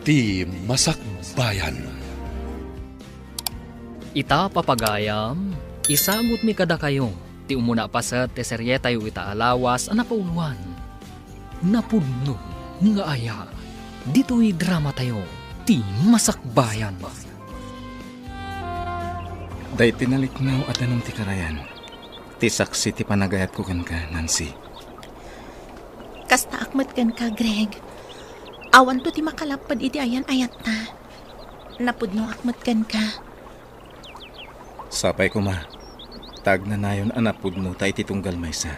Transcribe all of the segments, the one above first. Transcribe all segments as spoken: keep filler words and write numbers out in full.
Ti Masakbayan. Ita, papagayam, isagutmi kadakayo ti umuna paset ti serietayo ita a lawas a napauloan, Napudno nga Aya. Ditoy dramatayo, Ti Masakbayan. Daytoy naliknaw a danum ti karayan, ti saksi ti panagayatko kenka, Nancy. Kastaak met kenka, Greg. Awanto ti makalapped iti ayan-ayatta. Napudnoak met kenka. Sapay koma, ta agnanayon a napudnota iti tunggal maysa.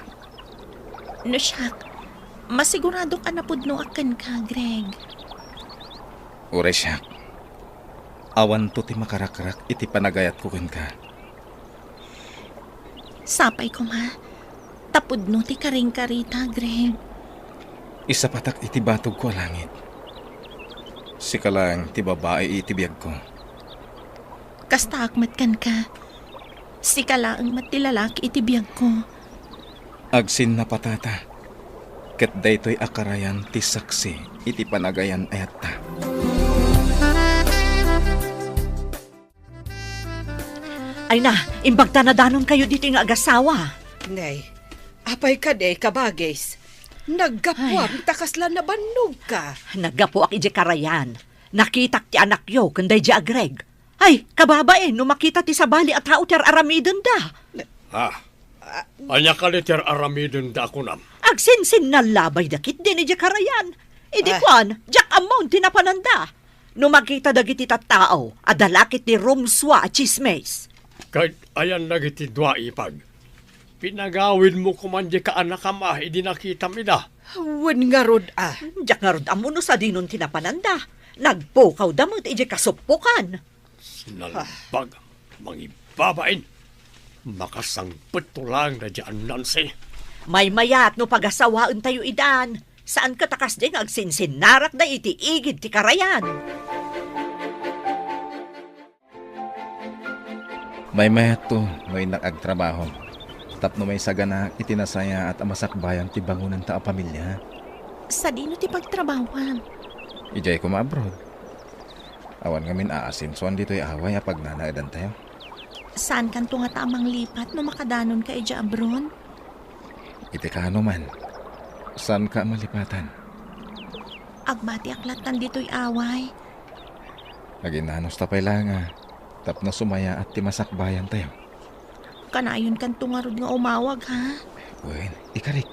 No siak, masiguradok a napudnoak kenka, Greg. Uray siak, awanto ti makarakrak iti panagayatko kenka. Sapay koma, ta pudno ti karingkarita, Greg. Isapatak iti batogko a langit. Sika laeng ti babai iti biagko. Kastaak met kenka. Sika laeng met ti lalaki iti biagko. Agsinnapatata, ket daytoy a karayan ti saksi iti panagayan-ayatta. Ay na, imbagta na danonkayo ditoy nga agasawa. Nay, apay kadi, kabagis? Naggapuam ta kasla nabannogka. Naggapuak idiay karayan. Nakitak ti anakyo ken daydiay a Greg. Ay, kababain, no makita ti sabali a tao ti ar-aramidenda. Ah, ania kadi ti ar-aramidenda a kunam? Agsinsinnalabay da ketdin idiay karayan. Idi kuan, diak ammo ti napananda. No makita dagiti tattao, adda la ket ti rumsua a tsismis. Ket ayan dagiti dua, ipag? Pinagawidmo koman diay kaanakam a idi nakitam ida. Wen ngarud a. Diak ngarud ammo no sadinon ti napananda. Nagpukawda met idiay kasuppokan. Sinalbag, mangibabain. Makasangpetto laeng daydiay a Nancy. Maymayat no pagasawaentayo idan. Saan ket a kasdi nga agsinsinnarakda iti igid ti karayan. Maymayatto no innak agtrabaho tapno maisaganaak iti nasayaat a masakbayan ti bangonenta a pamilia. Sadino ti pagtrabahoam? Idiay koma abroad. Awan ngamin aasensoan ditoy away a pagnanaedantayo. Saankanto ngata a manglipat no makadanonka idiay abroad? Iti kaano man, saanka a malipatan. Agbatiak lattan ditoy away. Aginnanusta pay la nga tapno sumayaat ti masakbayantayo. Kanayonkanto ngarud nga umawag, ha? Wen, ikarik.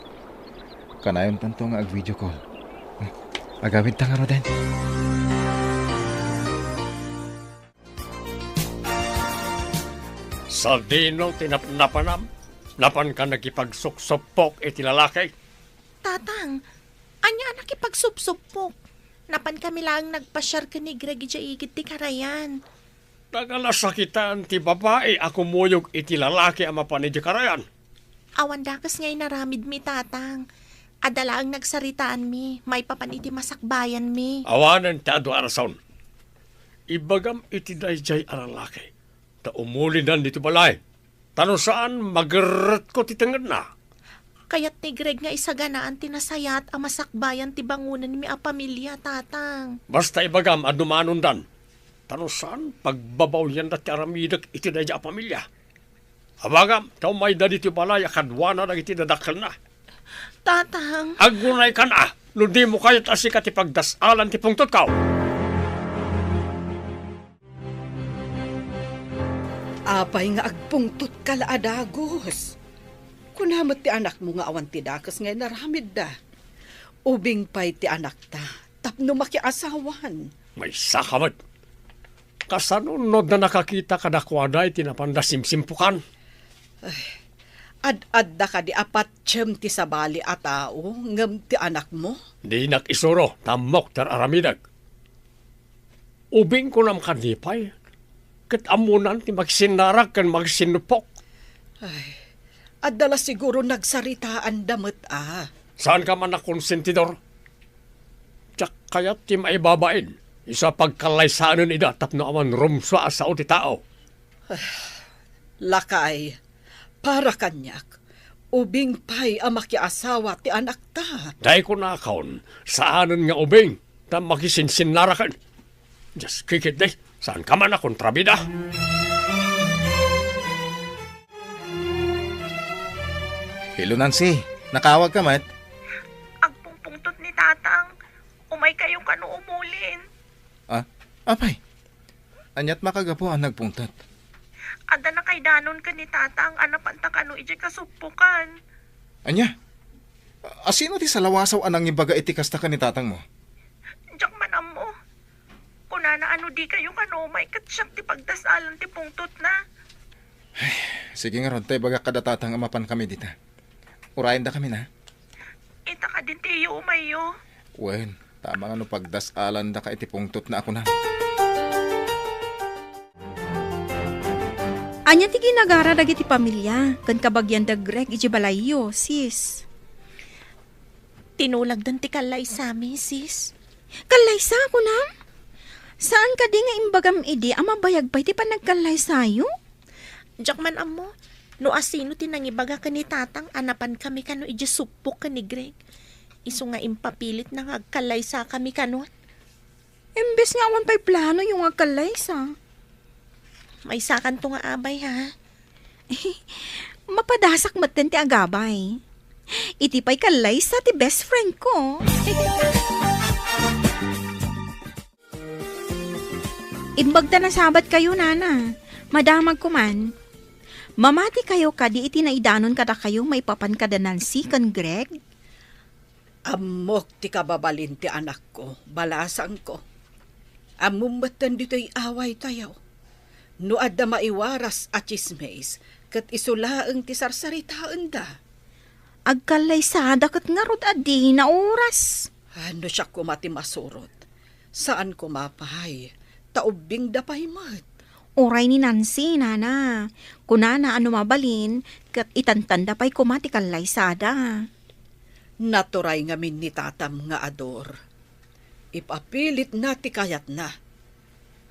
Kanayontanto nga ag-video call. Agawidta ngaruden. Sadino ti napnapanam? Napanka nakipagsuksupok iti lalaki? Tatang, ania a nakipagsupsupok? Napankami laeng nagpasiar ken ni Greg idiay igid ti karayan. Naganasakitan ti babai a kumuyog iti lalaki a mapan idiay karayan. Awan dakes nga inaramidmi, Tatang. Adda laeng nagsaritaanmi maipapan iti masakbayanmi. Awanen ti adu a rason. Ibagam iti daydiay a lalaki ta umulidan ditoy balay. Ta no saan, magerretko ti tengngedna. Kayat ni Greg nga isaganaan ti nasayaat a masakbayan ti bangonenmi a pamilia, Tatang. Basta ibagam a dumanondan. Ta no saan, pagbabawyanda ti aramidek iti daydiay a pamilia. Abagam, ta umayda ditoy balay a kaduana dagiti dadakkelna. Tatang. Agunaykan a, no dimo kayat a sika ti pagdas-alan ti pungtotko. Apay nga agpungtotka la a dagus? Kuna met ti anakmo nga awan ti dakes nga inaramidda. Ubing pay ti anakta tapno makiasawan. Maysaka met. Kasano no adda nakakita kadakuada iti napanda simsimpukan? Ay, ad-adda kadi a patiem ti sabali a tao ngem ti anakmo? Dinak isuro, ta ammok ti ar-aramidek. Ubing kunam kadi pay, ket ammonan ti makisinnarak ken makisinnupok. Ay, adda la siguro nagsaritaanda met a. Saanka man a konsentidor? Diak kayat ti maibabain, isu a pagkallaysaenen ida tapno awan rumsua a sao ti tao. Lakay, para kaniak, ubing pay a makiasawa ti anakta. Dayta kunakon, saanen nga ubing. Ta makisinsinnaraken. Dios, kikit, day. Saan ka man a kontrabida? Hello, Nancy. Nakaawag ka met? Agpungpungtot ni Tatang. Umay kayo kano umulin. Ah, apay. Aniat makagapu a nagpungtot? Adda nakaidanon ken ni Tatang a napanta kano idiay kasuppokan. Ania? A, sino ti salawasaw a nangibaga iti kasta ken ni Tatangmo? Diak man ammo. Kunana a no di kayo kano umay ket siak ti pagdasalan ti pungtotna. Sige ngarud, ta ibagak kada Tatang a mapan kami dita. Urayen da kami na. Ita kadin ti iyo umayyo. Wen, tama nga no pagdasalan da ka iti pungtot na ako na. Ania ti ginagara dagiti pamilia ken kabagian da Greg iti balayyo, sis? Tinulagdan ti kallaysami, sis. Kallaysa, kunam? Saan kadi nga imbagam idi a mabayag pay ti panagkallaysayo? Diak man ammo no asino ti nangibaga ken ni Tatang a napan kami kano idiay suppok ken ni Greg. Isu nga impapilitna nga agkallaysakami kano. Imbes nga awan pay planoyo nga agkallaysa. Maysakanto nga abay, ha? Mapadasak metten ti agabay. Iti pay kallaysa ti best friend ko. Imbag ta nasabat kayo, nana. Madamag ko man. Mamati kayo kadi iti naidanon kadakayo maipapan kada Nancy ken Greg? Ammok ti kababalin ti anakko, balasangko. Ammom metten ditoy awaytayo. No adda maiwaras a tsismis, ket isu laeng ti sarsaritaenda. Agkallaysada ket ngarud a dina oras. Ah, no siak koma ti masurot. Saan koma pay, ta ubbingda pay met. Uray ni Nancy, nana. Kunana a no mabalin, ket itantanda pay koma ti kallaysada. Naturay ngamin ni tatam nga ador. Ipapilitna ti kayatna.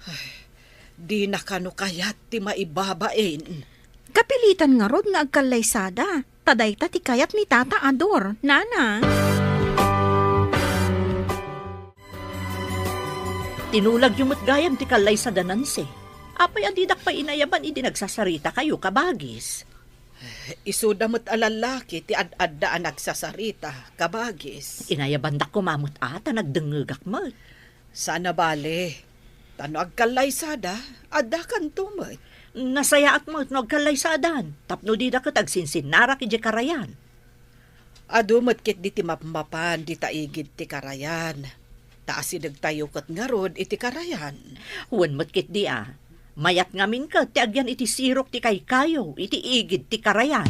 Ay, dina kano kayat ti maibabain. Kapilitan ngarud nga agkallaysada, ta dayta ti kayat ni Tata Ador, nana. Tinulagyo met gayam ti kallaysada, Nancy. Apay a didak pay inayaban idi nagsasaritakayo, kabagis? Isuda met a lallaki ti ad-adda a nagsasarita, kabagis. Inayabandak koma met a ta nagdengngegak met. Saan a bale. Ta no agkallaysada, addakanto met. Nasayaat met no agkallaysadan, tapno dida ket agsinsinnarak idiay karayan. Adu met ketdi ti mapmapan dita igid ti karayan. Ta asidegtayo ket ngarud iti karayan. Wen met ketdi a. Mayat ngamin ket ti agyan iti sirok ti kaykayo iti igid ti karayan.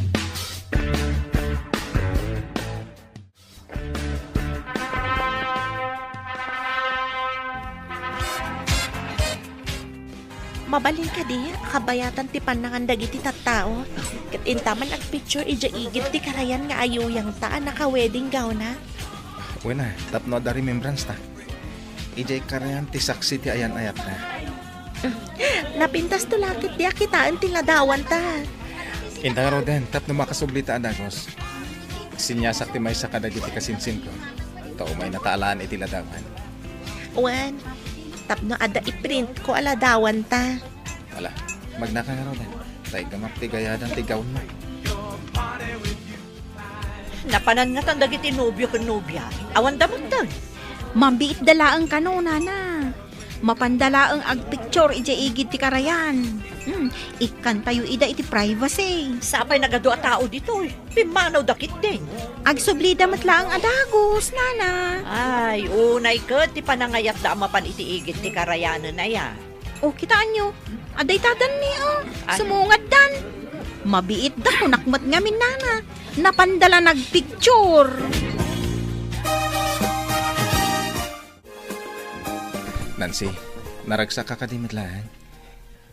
Mabalin kadi a kabayatan ti pannangan dagiti tattao, ket inta man agpicture idiay igid ti karayan nga ayuyangta a naka-wedding gown-na? Wen a, tapno adda remembrance ta. Idiay karayan ti saksi ti ayan-ayatta. Napintasto la ketdi a kitaen ti ladawanta. Inta ngaruden, tapno makasublita a dagus. Siniasak ti maysa kadagiti kasinsinko. Ta umaynata alan iti ladawan. Wen, tapno adda iprintko a ladawanta. Ala, magnaka ngaruden. Ta iggamak ti gayadan ti gownmo. Napanan ngatan dagiti nobio ken nobia. Awanda metten. Mabiitda laeng kano, nana. Mapanda laeng agpicture idiay igid ti karayan. Hmm, ikkantayo ida iti privacy. Sapay nagadu a tao ditoy. Pimmanawda ketdin. Agsublida met laeng a dagus, nana. Ay, unay ket ti panangayatda a mapan iti igid ti karayanen aya. O, kitaenyo, adda itadanmi, o. Ay. Sumungaddan. Mabiitda, kunak met ngamin, nana. Napanda la nagpicture. Nancy, naragsakka kadi met laeng?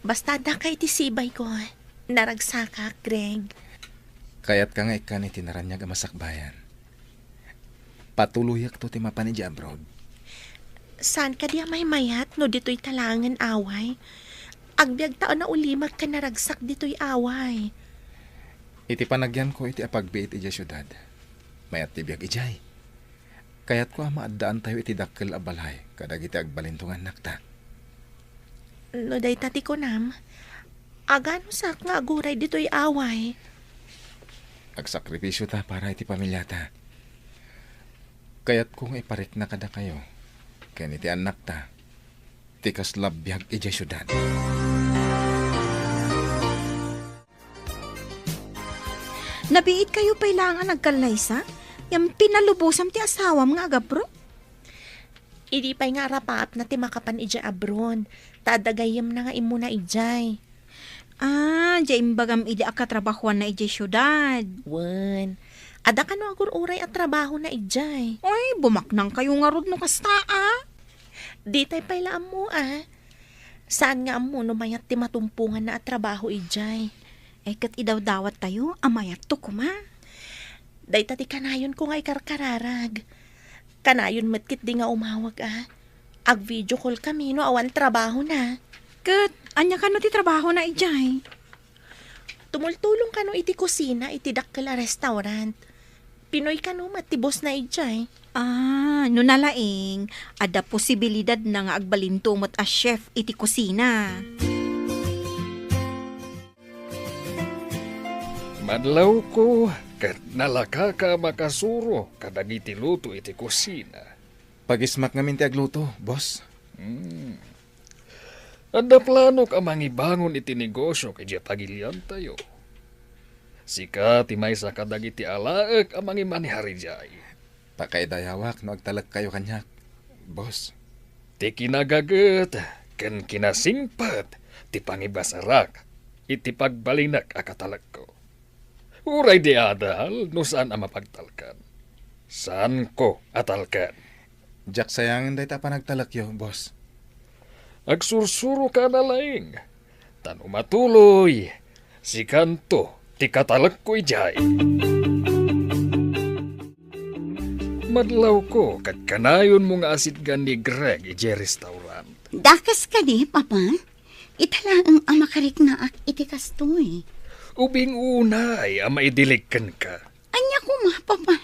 Basta adda ka iti sibayko, naragsakak, Greg. Kayatka nga ikkan iti naraniag a masakbayan. Patuloyakto ti mapan idiay abroad. Saan kadi a maymayat no ditoy ta laengen away? Agbiagta a naulimek ken naragsak ditoy away. Iti panagyanko iti apagbiit idiay siudad, mayat ti biag idiay. Kayatko a maaddaantayo iti dakkel a balay kadagiti agbalinto nga annakta. No dayta ti kunam, aganusak nga aguray ditoy away. Agsakripisio ta para iti pamilyata. Kayatko nga iparikna kadakayo ken iti annakta ti kasla biag idiay siudad. Nabiit kayo pay laeng a nagkallaysa? Ngem pinalubosam ti asawam nga agabro? Idi pay nga arapaapna ti makapan idiay abroad, ta adda gayyemna nga immuna idiay. Ah, diay imbagam idi a katrabahoanna idiay siudad. Wen, adda kano agur-uray a trabahona idiay. Ay, bumaknang kayo ngarud no kasta, a. Ditay pay la ammo, a. Saan nga ammo no mayat ti matumponganna a trabaho idiay. Ay, ket idawdawattayo a mayatto koma. Dayta ti kanayonko nga ikarkararag. Kanayon met ketdi nga umawag, a. Ag-video call kami no awan trabahona. Ket ania kano ti trabahona idiay? Tumultulong kano iti kusina iti dakkel a restaurant. Pinoy kano met ti bossna idiay. Ah, no nalaing, adda posibilidadna nga agbalinto met a chef iti kusina. Madlawko, ket nalakaka a makasuro kadagiti luto iti kusina. Pagismak ngamin ti agluto, boss. Hmm. Adda planok a mangibangon iti negosio idiay pagiliantayo. Sika ti maysa kadagiti alaek a mangimanehar idiay. Pakaidayawak no agtalekkayo kaniak, boss. Ti kinagaget ken kinasingpet ti pangibasarak iti pagbalinek a katalekko. Uray di adal no saan a mapagtalkan. Saanko a talkan. Diak sayangen dayta a panagtalekyo, boss. Agsursuroka a nalaing. Ta no matuloy, sikanto ti katalekko idiay. Madlawko, ket kanayonmo nga asitgan ni Greg idiay restaurant. Dakes kadi, Papa? Ita laeng a makariknaak iti kastoy. Ubing unay a maidilig kenka. Ania koma, Papa?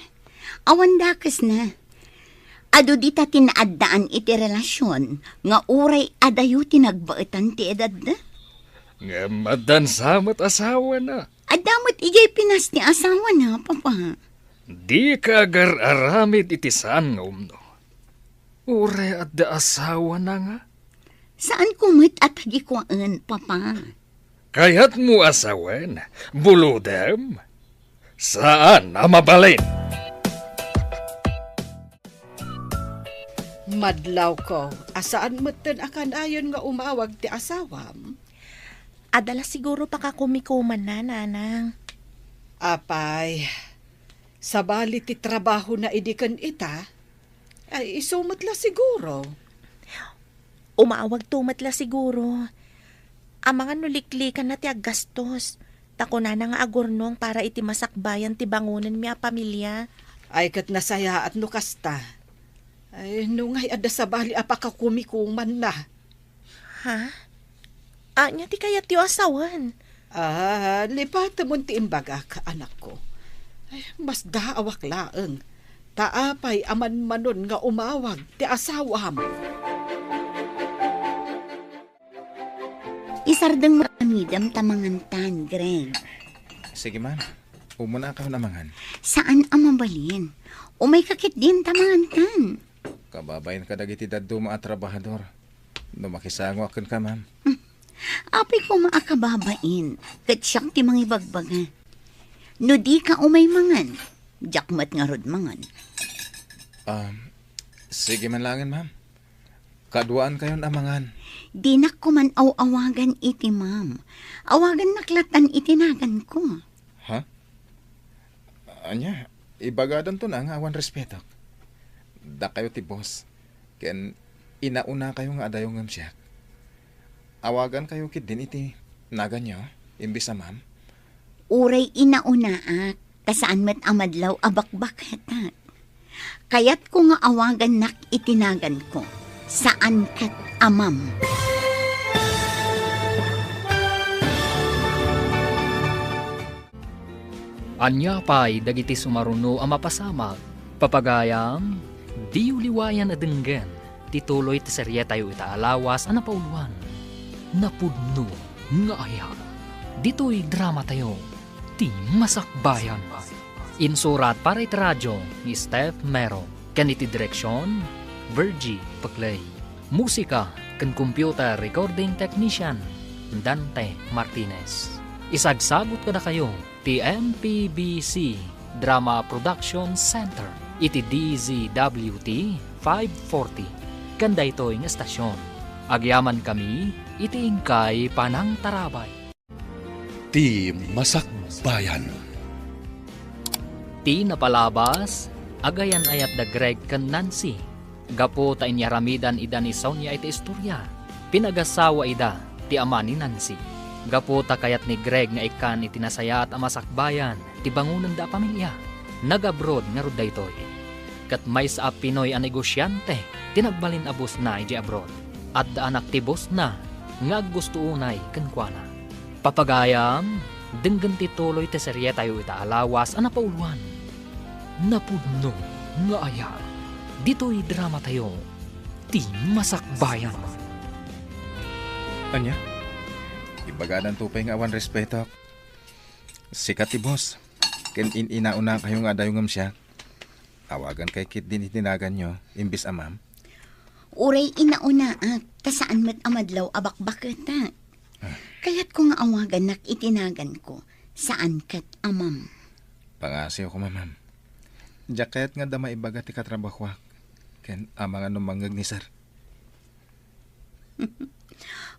Awan dakesna. Adu dita ti naaddaan iti relasion nga uray adayo ti nagbaetan ti edadda? Ngem addan sa met asawana. Adda met idiay Pinas ti asawana, Papa. Dika agar-aramid iti saan nga umno. Uray adda asawana nga? Saanko met a tagikuaen, Papa. Kayatmo a sawen, bulodem? Saan a mabalin. Madlawko, a saan metten a kanayon nga umawag ti asawam? Adda la siguro pakakumikumanna, Nanang. Apay, sabali ti trabahona idi ken ita? Ay, isu met la siguro. Umawagto met la siguro. Amangan no liklikanna ti aggastos. Ta kunana nga agurnong para iti masakbayan ti bangonenmi a pamilia. Ay, ket nasayaat no kasta. Ay, no ngay adda sabali a pakakumikumanna. Ha? Ania ti kayatyo a sawen? Ah, lipatemon ti imbagak, anakko. Ay, masdaawak laeng. Ta apay a manmanon nga umawag ti asawam? Isardeng mo amidem ta mangantan, Greg. Sige, ma'am. Umuna kayo na mangan. Saan a mabalin? Umayka ketdin ta mangantan. Kababain kadagiti dadduma a trabahador. No makisango a kenka, ma'am. Hmm. Apay koma a kababain, ket siak ti mangibagbaga. No dika umay mangan, diak met ngarud mangan. Um, sige man laengen, ma'am. Kaduaan kayon a mangan. Dinak koman aw-awagan iti ma'am. Awagannak lattan iti naganko. Ha? Ania, ibagadanto na nga awan respetok. Dakayo ti boss, ken inauna kayo nga adayo ngem siak. Awagan kayo ketdin iti naganyo, imbis a ma'am. Uray inaunaak, ta saan met a madlaw a bakbaketak. Kayatko nga awagannak iti naganko, saan ket a ma'am. Ania pay dagiti sumaruno a mapasamak? Papagayam, Diyo liwayan a denggen ti tuloy ti serietayo ita a lawas a napauluan, Napudno nga Ayat. Ditoy dramatayo, Ti Masakbayan. Insurat para iti radio ni Steph Mero, ken iti direksion, Virgie Paclay. Musika ken computer recording technician, Dante Martinez. Isagsagut kadakayo ti M P B C Drama Production Center iti D Z W T five forty, ken daytoy nga estasion. Agyamankami iti inkay panangtarabay. Ti Masakbayan. Ti napalabas, agayan-ayat da Greg ken Nancy. Gapu ta inyaramidan ida ni Sonia iti istoria, pinagasawa ida ti ama ni Nancy. Gapu ta kayat ni Greg nga ikkan iti nasayaat a masakbayan ti bangonenda a pamilia, nag-abroad ngarud daytoy. Ket maysa a Pinoy a negosiante ti nagbalin a boss-na idiay abroad. Adda anak ti boss-na nga aggusto unay kenkuana. Papagayam, denggen ti tuloy ti serietayo ita a lawas a napauluan, Napudno nga Ayat. Ditoy dramatayo, Ti Masakbayan. Ania? Ibagadanto pay nga awan respeto. Sika ti boss, ken in-inaunakayo nga adayo ngem siak. Awagankayo ketdin iti naganyo, imbes a ma'am. Uray inaunaak, ta saan met a madlaw a bakbaketak. Ah. Kayatko nga awagannak iti naganko, saan ket a ma'am. Pangasiwko, ma'am. Diak kayat nga adda maibaga ti katrabahoak, ken amangan no mangngeg ni sir.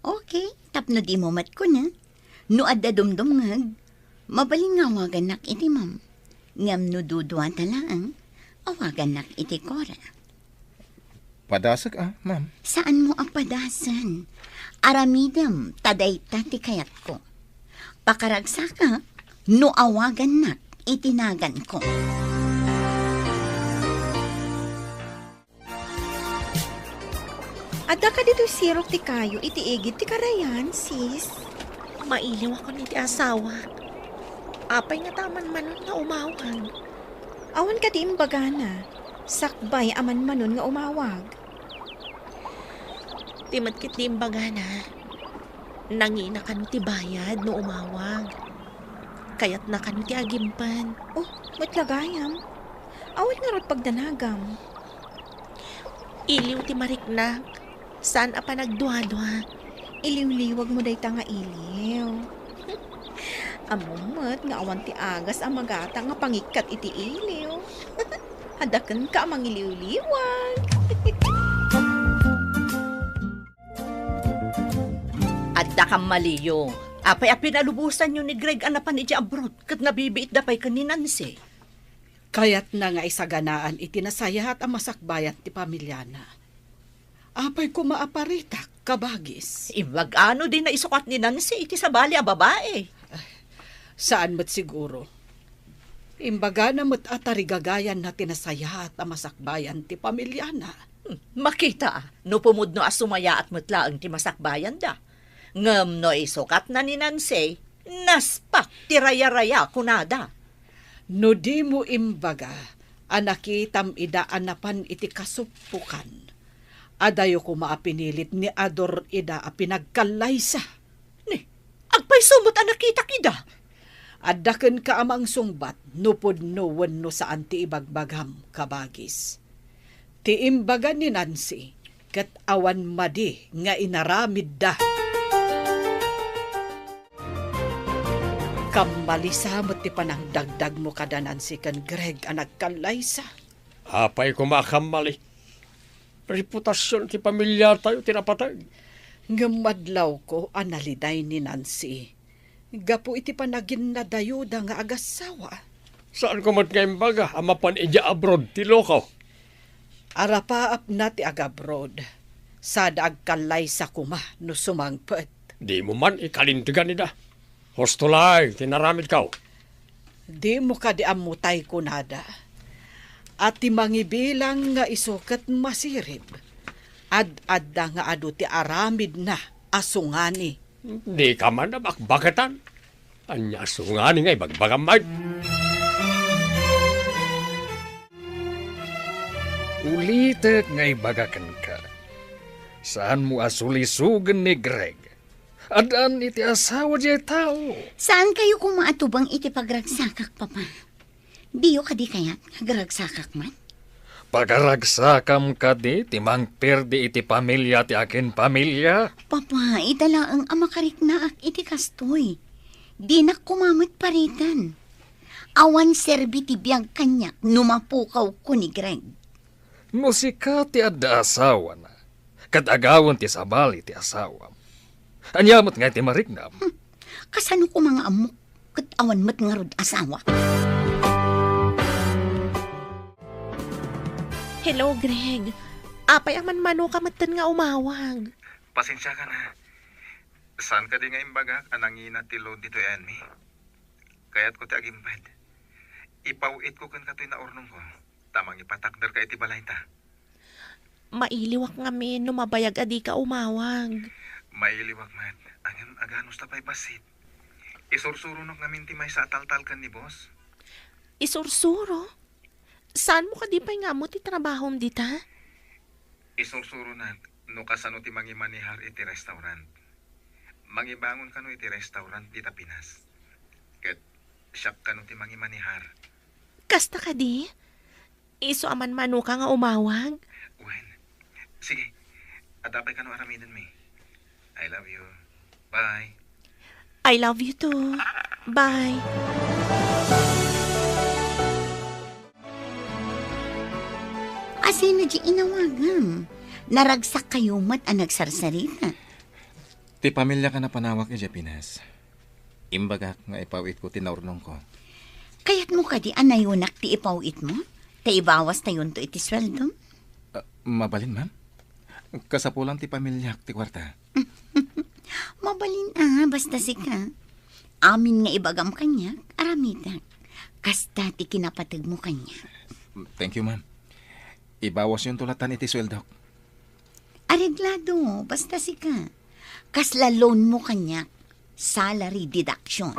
Okay, tapno dimo met kuna. No adda dumdumngeg, mabalin nga awagannak iti ma'am. Ngem no duduata laeng, awagannak iti Cora. Padasek a, ma'am. Saanmo a padasen. Aramidem ta dayta ti kayatko. Pakaragsaka no awagannak iti naganko. Adda kadi toy sirok ti kayo iti igid ti karayan, sis? Mailiwakon iti asawa. Apay ngata a manmanon nga umawag? Awan kadi imbagana. Sakbay a manmanon nga umawag. Ti met ket ti imbagana, nangina kano ti bayad no umawag. Kayatna kano ti agimpen. Oh, met la gayam. Awan ngarud pagdanagam. Iliw ti mariknak, saan a panagduadua. Iliwliwagmo dayta nga iliw. Ammom met nga awan ti agas a magata nga pangikkat iti iliw. Adda kenka a mangiliwliwag. Adda kammaliyo. Apay a pinalubosanyo ni Greg a napan idiay abroad ket nabibiitda pay ken ni Nancy? Kayatna nga isaganaan iti nasayaat a masakbayan ti pamilyana. Apay koma a paritak, kabagis? Imbag-ano di naisukat ni Nancy iti sabali a babae? Saan met siguro. Imbagana met a tarigagayanna ti nasayaat a masakbayan ti pamilyana. Hmm, makita, no pumudno a sumayaat met laeng ti masakbayanda. Ngem no isukatna ni Nancy, naspak ti rayaraya, kunada. No dimo imbaga a nakitam ida a napan iti kasuppokan, adayo koma a pinilit ni Ador ida a pinagkallaysa. Ni, agpayso met a nakitak ida. Adda kenka a mangsungbat no pudno wenno saan ti ibagbagam, kabagis. Ti imbaga ni Nancy, ket awan madi nga inaramidda. Kammalisa met ti panangdagdagmo kada Nancy ken Greg a nagkallaysa. Apay koma a kammali? Reputasion ti pamilyatayo ti napateg. Ngem madlawko a naliday ni Nancy gapu iti panaginnadayuda nga agassawa. Saanko met nga imbaga a mapan idiay abroad ti loko? Arapaapna ti agabroad, sada agkallaysa koma no sumangpet. Dimo man ikalintegan ida. Husto laeng ti naramidko. Dimo kadi ammo tay kunada a ti mangibilang nga isu ket masirib, ad-adda nga adu ti aramidna a sungani. Dika man a bakbaketan. Ania a sungani nga ibagbagam met? Ulitek nga ibaga kenka, saanmo a sulisogen ni Greg. Addaan iti asawa diay tao. Saan kayo koma a tubeng iti pagragsakak, Papa? Diyo kadi kayat nga agragsakak man? Pagaragsakam kadi ti mangperdi iti pamilia ti akin pamilia? Papa, ita laeng a makariknaak iti kastoy. Dinak koma met paritan. Awan serbi ti biag kaniak no mapukawko ni Greg. No sika ti adda asawana, ket agawen ti sabali ti asawam, ania met ngay ti mariknam? Hmm. Kasano koma nga ammok ket awan met ngarud asawa? Hello, Greg. Apay a manmanoka metten nga umawag? Pasensiaka na. Saan kadi nga imbagak a nangina ti load ditoy ayanmi? Kayatko ti agimped. Ipaw-itko kenka toy naurnongko, ta mangipatakderka iti balayta. Mailiwak ngamin no mabayag a dika umawag. Mailiwak met, ngem aganusta pay bassit. Isursuronok ngamin ti maysa a taltalkan ni boss. Isursuro? Saanmo kadi pay nga ammo ti trabahom dita? Isursuronak no kasano ti mangimanehar iti restaurant. Mangibangon kano iti restaurant dita Pinas. Ket siak kano ti mangimanehar. Kasta kadi? Isu a manmanoka nga umawag? Wen. Sige. Adda pay kano aramidenmi. I love you. Bye. I love you too. Bye. Asino di inawagam? Naragsak kayo met a nagsarsarita. Ti pamiliak a napanawak idiay Pinas. Imbagak nga ipaw-itko ti naurnongko. Kayatmo kadi a nayunak ti ipaw-itmo? Ta ibawastayonto iti sueldom? Ah, mabalin, ma'am. Kasapulan ti pamiliak ti kuarta. Mabalin a, basta sika. Amin nga ibagam kaniak, aramidak. Kasta ti kinapategmo kaniak. Thank you, ma'am. Ibawasyonto latan iti sueldok. Areglado, basta sika. Kasla loan mo kaniak, salary deduction.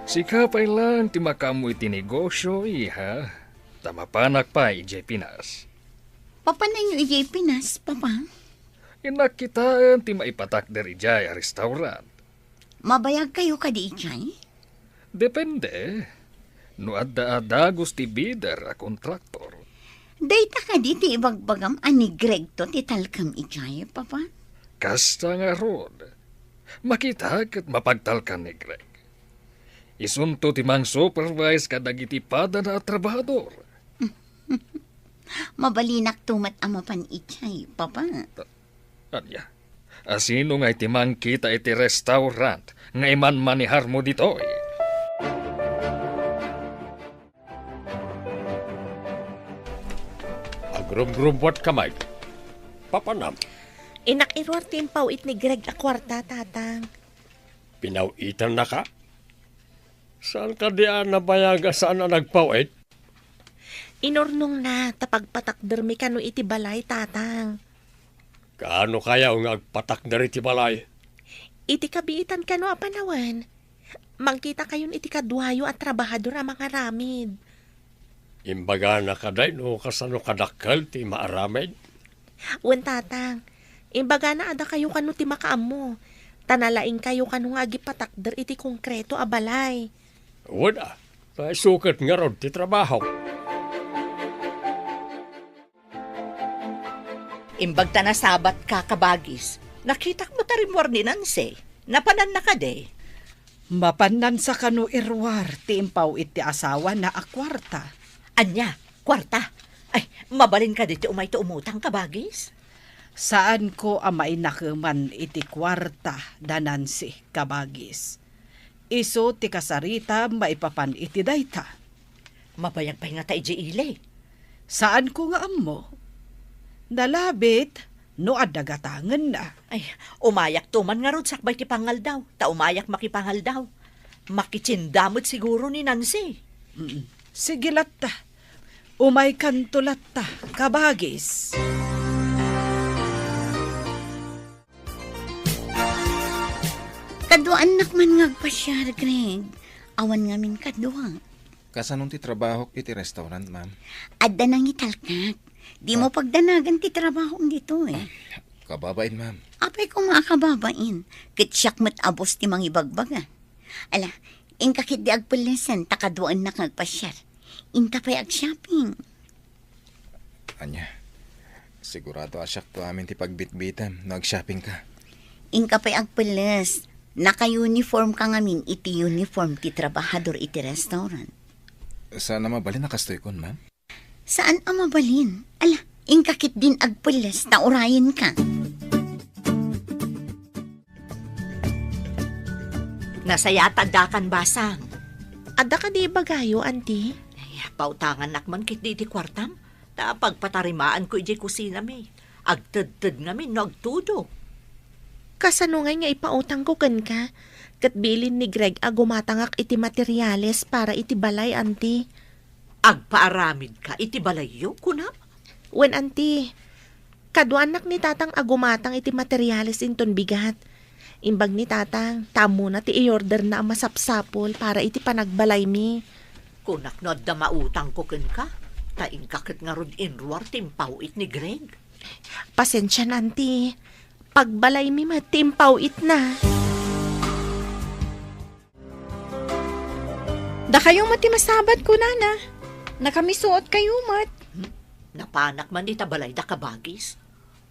Sika pay laeng ti makaammo iti negosio, iha. Ta mapanak pay idiay Pinas. Papananyo idiay Pinas, Papa? Innak kitaen ti maipatakder idiay a restaurant. Mabayag kayo kadi idiay? Depende. No adda a dagus ti bidder a kontraktor. Dayta kadi ti ibagbagam a ni Gregto ti talkem idiay, Papa? Kasta ngarud. Makita ket mapagtalkan ni Greg. Isunto ti mang-supervise kadagiti padana a trabahador. Mabalinakto met a mapan idiay, Papa. Ania, asino nga iti mangkita iti restaurant nga imanmaneharmo ditoy? Agrumrumbuat ka, Mike. Papanam? Innak iruar ti impaw-it ni Greg a kuarta, Tatang. Pinaw-itannaka? Saan kadi a nabayag a saan a nagpaw-it? Inurnongna ta pagpatakdermi kano iti balay, Tatang. Kaano kayaw nga agpatakder iti balay? Iti kabiitan kano a panawen, mangkita kayon iti kaduayo a trabahador a mangaramid. Imbagana kadi no kasano kadakkel ti maaramid? Wen, Tatang. Imbagana a dakayo kano ti makaammo, ta nalaingkayo kano nga agipatakder iti konkreto a balay. Wen a, ta isu ket ngarud ti trabahok. Imbag ta nasabatka, kabagis, nakitak met a rimmuar ni Nancy. Napananna kadi? Mapan Nancy kano iruar ti impaw-it ti asawana a kuarta. Ania? Kuarta? Ay, mabalin kadi ti umayto umutang, kabagis? Saanko a mainakeman iti kuarta da Nancy, kabagis. Isu ti kasaritam maipapan iti dayta. Mabayag pay ngata idiay ili? Saanko nga ammo. Nalabit no adda gatangenna. Ay, umayakto man ngarud sakbay ti pangaldaw, ta umayak makipangaldaw. Makitsinda met siguro ni Nancy. Mm. Sige latta. Umaykanto latta, kabagis. Kaduaannak man nga agpasiar, Greg. Awan ngamin kadua. Kasanon ti trabahok iti restaurant, ma'am? Adda nangitalkak. Dimo Ah. pagdanagan ti trabahom ditoy. Kababain, ma'am. Apay koma a kababain, ket siak met a boss ti mangibagbaga. Ala, inka ketdi agpellesen ta kaduaennak nga agpasiar. Inta pay agshopping. Ania, sigurado a siakto amin ti pagbitbitem no agshopping ka. Inka pay agpelles. Naka-uniform ka ngamin iti uniform ti trabahador iti restaurant. Saan a mabalin a kastoykon, ma'am? Saan a mabalin? Ala, inka ketdin agpelles ta urayenka. Nasayaat addakan, basang. Adda kadi ibagayo, anti? Ay, pautangannak man ketdi iti kuartam. Ta pagpatarimaanko idiay kusinami. Agtedted ngamin no agtudo. Kasano ngay nga ipautangko kenka? Ket bilin ni Greg a gumatangak iti materiales para iti balay, anti. Agpaaramidka iti balayyo, kuna? Wen, anti. Kaduanak ni Tatang a gumatang iti materiales inton bigat. Imbag ni Tatang, ta ammona ti i-orderna a masapsapul para iti panagbalaymi. Kunak no adda mautangko kenka, ta inka ket ngarud inruar ti impaw-it ni Greg. Pasensian, anti. Pagbalaymi met ti impaw-itna. Dakayo met ti masabat, kunana. Nakamisuot kayo met. Hmm? Napanak man ita balayda, kabagis.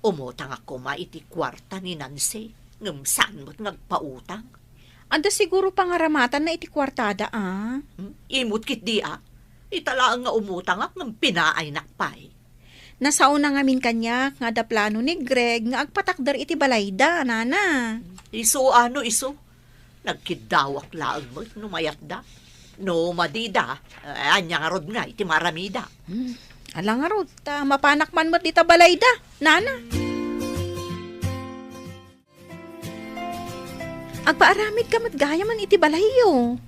Umutangak koma iti kuarta ni Nancy, ngem saan met nga agpautang. Adda siguro pangaramatanna iti kuartada, a? Hmm? Imut ketdi, a? Ita laeng nga umutangak ngem pinaaynak pay. Nasaona ngamin kaniak nga adda plano ni Greg nga agpatakder iti balayda, nana. Isu a no isu? Nagkiddawak laeng met no mayatda. No madida, eh, ania ngarud ngay ti maaramida? Hmm, ala ngarud, ta mapanak man met dita balayda, nana. Agpaaramidka met gayamen iti balayyo.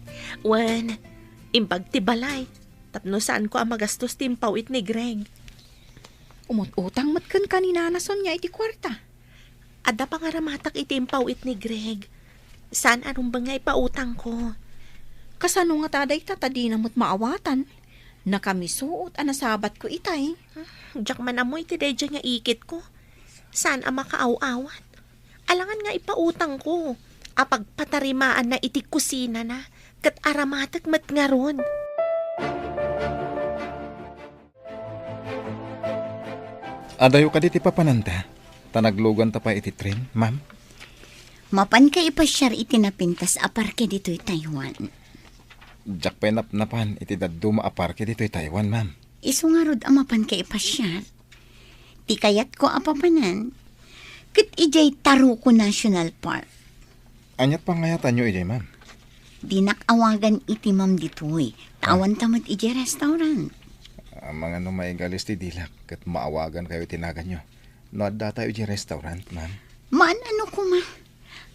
Wen, imbag ti balay, tapno saanko a magastos ti impaw-it ni Greg. Umut-utang met kenka ni Nana Sonia iti kuarta. Adda pangaramatak iti impaw-it ni Greg. Saan a rumbeng nga ipautangko. Kasano ngata dayta ta dina met maawatan? Nakamisuot a nasabatko itay. Ah, diak man ammo iti daydiay nga ikitko. Saan a makaaw-awat. Alangan nga ipautangko a pagpatarimaanna iti kusinana, ket aramatek met ngarud. Adayo kadi ti papananta, ta nagluganta pay iti tren, ma'am? Mapanka ipasiar iti napintas a parke ditoy Taiwan. Diak pay napnapan iti dadduma a parke ditoy Taiwan, ma'am. Isu ngarud a mapanka ipasiar. Ti kayatko a papanan, ket idiay Taruco National Park. Aniat pangayatanyo idiay, ma'am? Dinak awagan iti ma'am ditoy. Ta Ah. awanta met idiay restaurant. Amangan no maigalis ti dilak, ket maawagankayo iti naganyo. No addatayo idiay restaurant, ma'am? Maan-ano koma.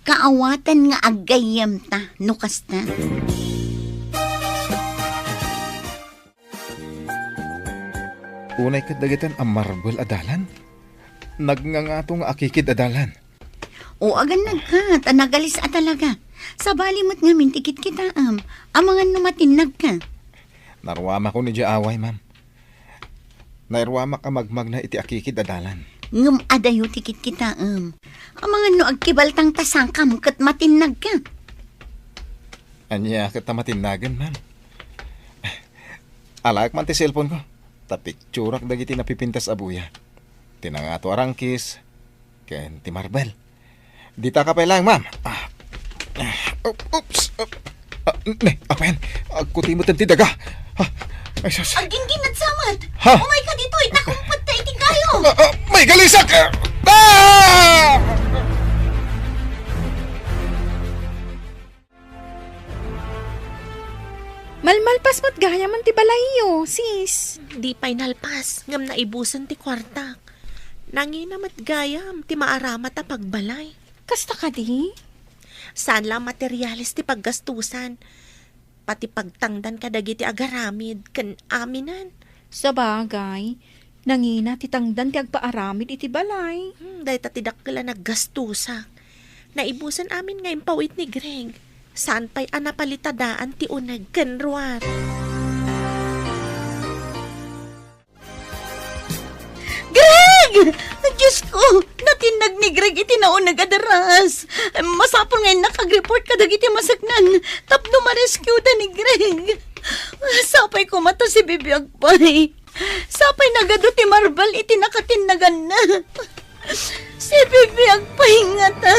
Kaawatan nga aggayyemta no kasta. Unay ket dagiti a marbel a dalan. Nagngangato nga akikid a dalan. O, agannadka, ta nagalis a talaga. Sabali met ngamin ti kitkitaem. Amangan no matinnagka. Naruamakon idiay away, ma'am. Nairuamak a magmagna iti akikid a dalan. Ngem adayo ti kitkitaem. Amangan no agkibaltang ta sakam ket matinnagka. Ania ket ta matinnagen, ma'am? Alaek man ti cellphone ko. Ta picturak dagiti napipintas a buya. Ti nangato a rangkis, ken ti marbel. Ditaka pay laeng, ma'am. Ah. Ah, op-, oops. Op-, ah, ne, apayan. Agkuti met ti daga. Ah, ay, sus. Aggingginnad sa met. Ha? Umayka ditoy, ta kumpet ta iti kayo. Ah, ah, maigalisak! Ah! Malmalpas met gayamen ti balayyo, sis. Di pay nalpas, ngem naibusen ti kuartak. Nangina met gayam ti maaramat a pagbalay. Kasta kadi? Saan la a materiales ti paggastusan. Pati pagtangdan kadagiti agaramid ken aminen. Sabagay, nangina ti tangdan ti agpaaramid iti balay. Hmm, dayta ti dakkel a naggastusak. Naibusen amin nga impaw-it ni Greg. Saan pay a napalitadaan ti uneg ken ruar. Diyos ko, natinnag ni Greg iti nauneg a derraas. Masapul nga innak agreport kadagiti maseknan tapno ma-rescueda ni Greg. Sapay koma ta sibibiag pay. Sapay nagadu ti marbel iti nakatinnaganna. Sibibiag pay ngata.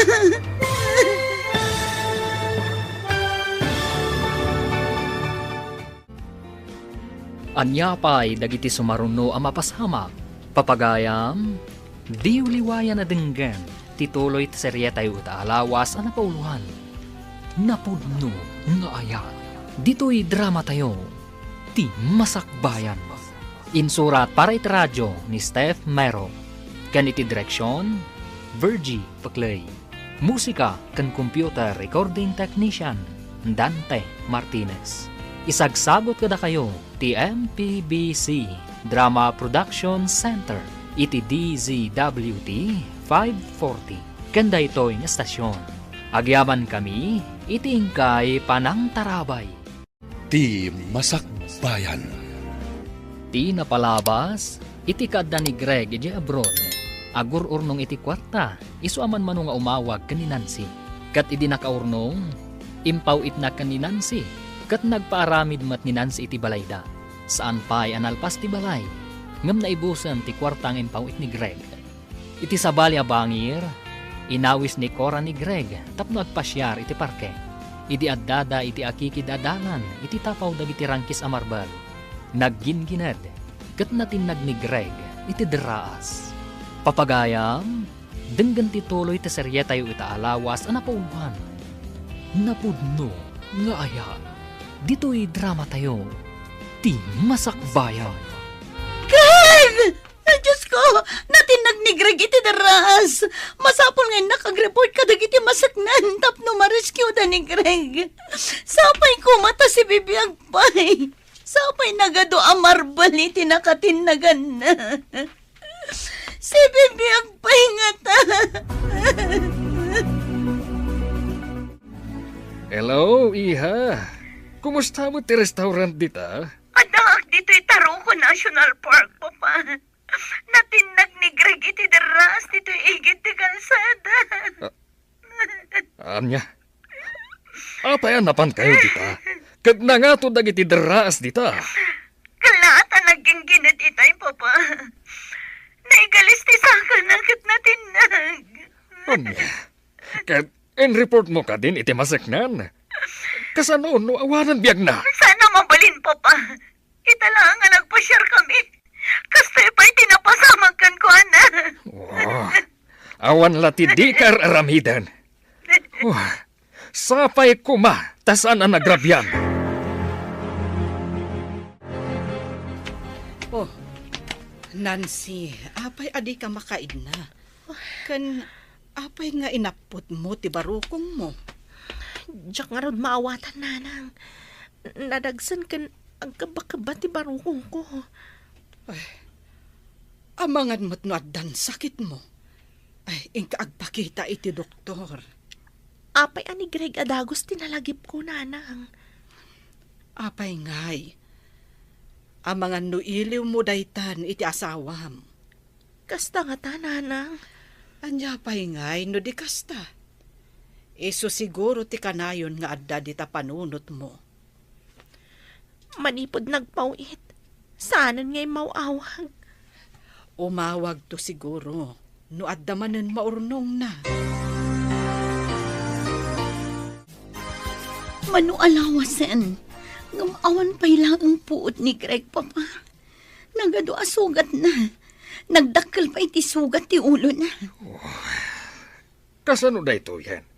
Ania pay dagiti sumaruno a mapasamak? Papagayam, diyo liwayan a denggen ti tuloy ti serietayo ita a lawas a napauloan, Napudno nga Ayat. Ditoy dramatayo, Ti Masakbayan. Insurat para iti radio ni Steph Mero, ken iti direksion, Virgie Paclay. Musika ken computer recording technician, Dante Martinez. Isagsagut kadakayo ti M P B C Drama Production Center iti D Z W T five forty ken daytoy nga estasion. Agyamankami iti inkay panangtarabay. Ti Masakbayan. Ti napalabas, iti kaadda ni Greg idiay abroad, agur-urnong iti kuarta, isu a manmano nga umawag ken ni Nancy. Ket idi nakaurnong, impaw-itna ken ni Nancy, ket nagpaaramid met ni Nancy iti balayda. Saan pay a nalpas ti balay, ngem naibusen ti kuarta nga impaw-it ni Greg. Iti sabali a bangir, inawis ni Cora ni Greg tapno agpasiar iti parke. Idi addada iti akikid a dalan iti tapaw dagiti rangkis a marbel, nagginggined ket natinnag ni Greg iti derraas. Papagayam, denggen ti tuloy ti serietayo ita a lawas a napauloan, Napudno nga Ayat. Ditoy dramatayo, Ti Masakbayan. Greg! Ay, Diyos ko! Natinnag ni Greg iti derraas! Masapul nga innak agreport kadagiti maseknan tapno ma-rescueda ni Greg. Sapay koma ta sibibiag pay. Sapay nagadu a marbel iti nakatinnaganna. Sibibiag pay ngata. Hello, iha. Kumusta met ti restaurant dita? Addaak ditoy Taruco National Park, Papa. Natinnag ni Greg iti derraas ditoy igid ti kalsada. Ah, ania? Apay a napankayo dita? Ket nangato dagiti derraas dita? Kallaat a nagginggined itay, Papa. Naigalis ti sakana ket natinnag. Ania? Ket inreport mo kadin iti maseknan? Kasano no awanan biagna? Saan a mabalin, Papa. Ita laeng a nagpasiar kami. Kastoy pay ti napasamak kenkuana. Oh, awan la ti dika ar-aramiden. Oh, sapay koma ta saan a nagrabian. Oh, Nancy, apay a dika makaidna? Ken apay nga inapputmo ti barukongmo? Diak ngarud maawatan, Nanang. Nadagsen ken agkabakaba ti barukongko. Ay, amangan met no addan sakitmo. Ay, inka agpakita iti doktor. Apay a ni Greg a dagus ti nalagipko, Nanang? Apay ngay, amangan no iliwmo daytan iti asawam. Kasta ngata, Nanang. Ania pay ngay no di kasta? Isu siguro ti kanayon nga adda dita panunotmo. Manipud nagpaw-it, saanen nga immaw-awag. Umawagto siguro no adda manen maurnongna. Mano a lawasen, ngem awan pay laeng puot ni Greg, Papa. Nagadu a sugatna. Nagdakkel pay ti sugat ti ulona. Kasano daytoyen?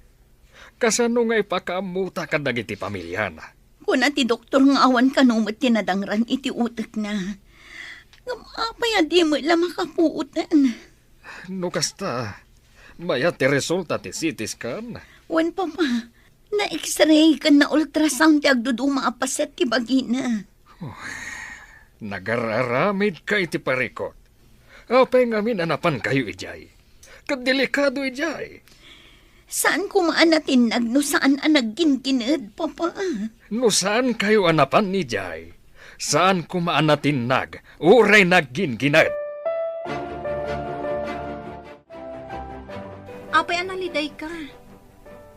Kasano nga ipakaammota kadagiti pamiliana? Kuna ti doktor nga awan kano met ti nadangran iti utekna. Ngem apay a di met la makapuoten? No kasta, mayat ti resulta ti C T scan? Wen, Papa. Na-X-ray ken na-ultrasound ti agduduma a paset ti bagina. Nagar-aramidka iti parikut. Apay ngamin a napankayo idiay? Ket delikado idiay. Saan koma a natinnag no saan a nagginggined, Papa. No saankayo a napan idiay, saan koma a natinnag uray nagginggined. Apay a nalidayka?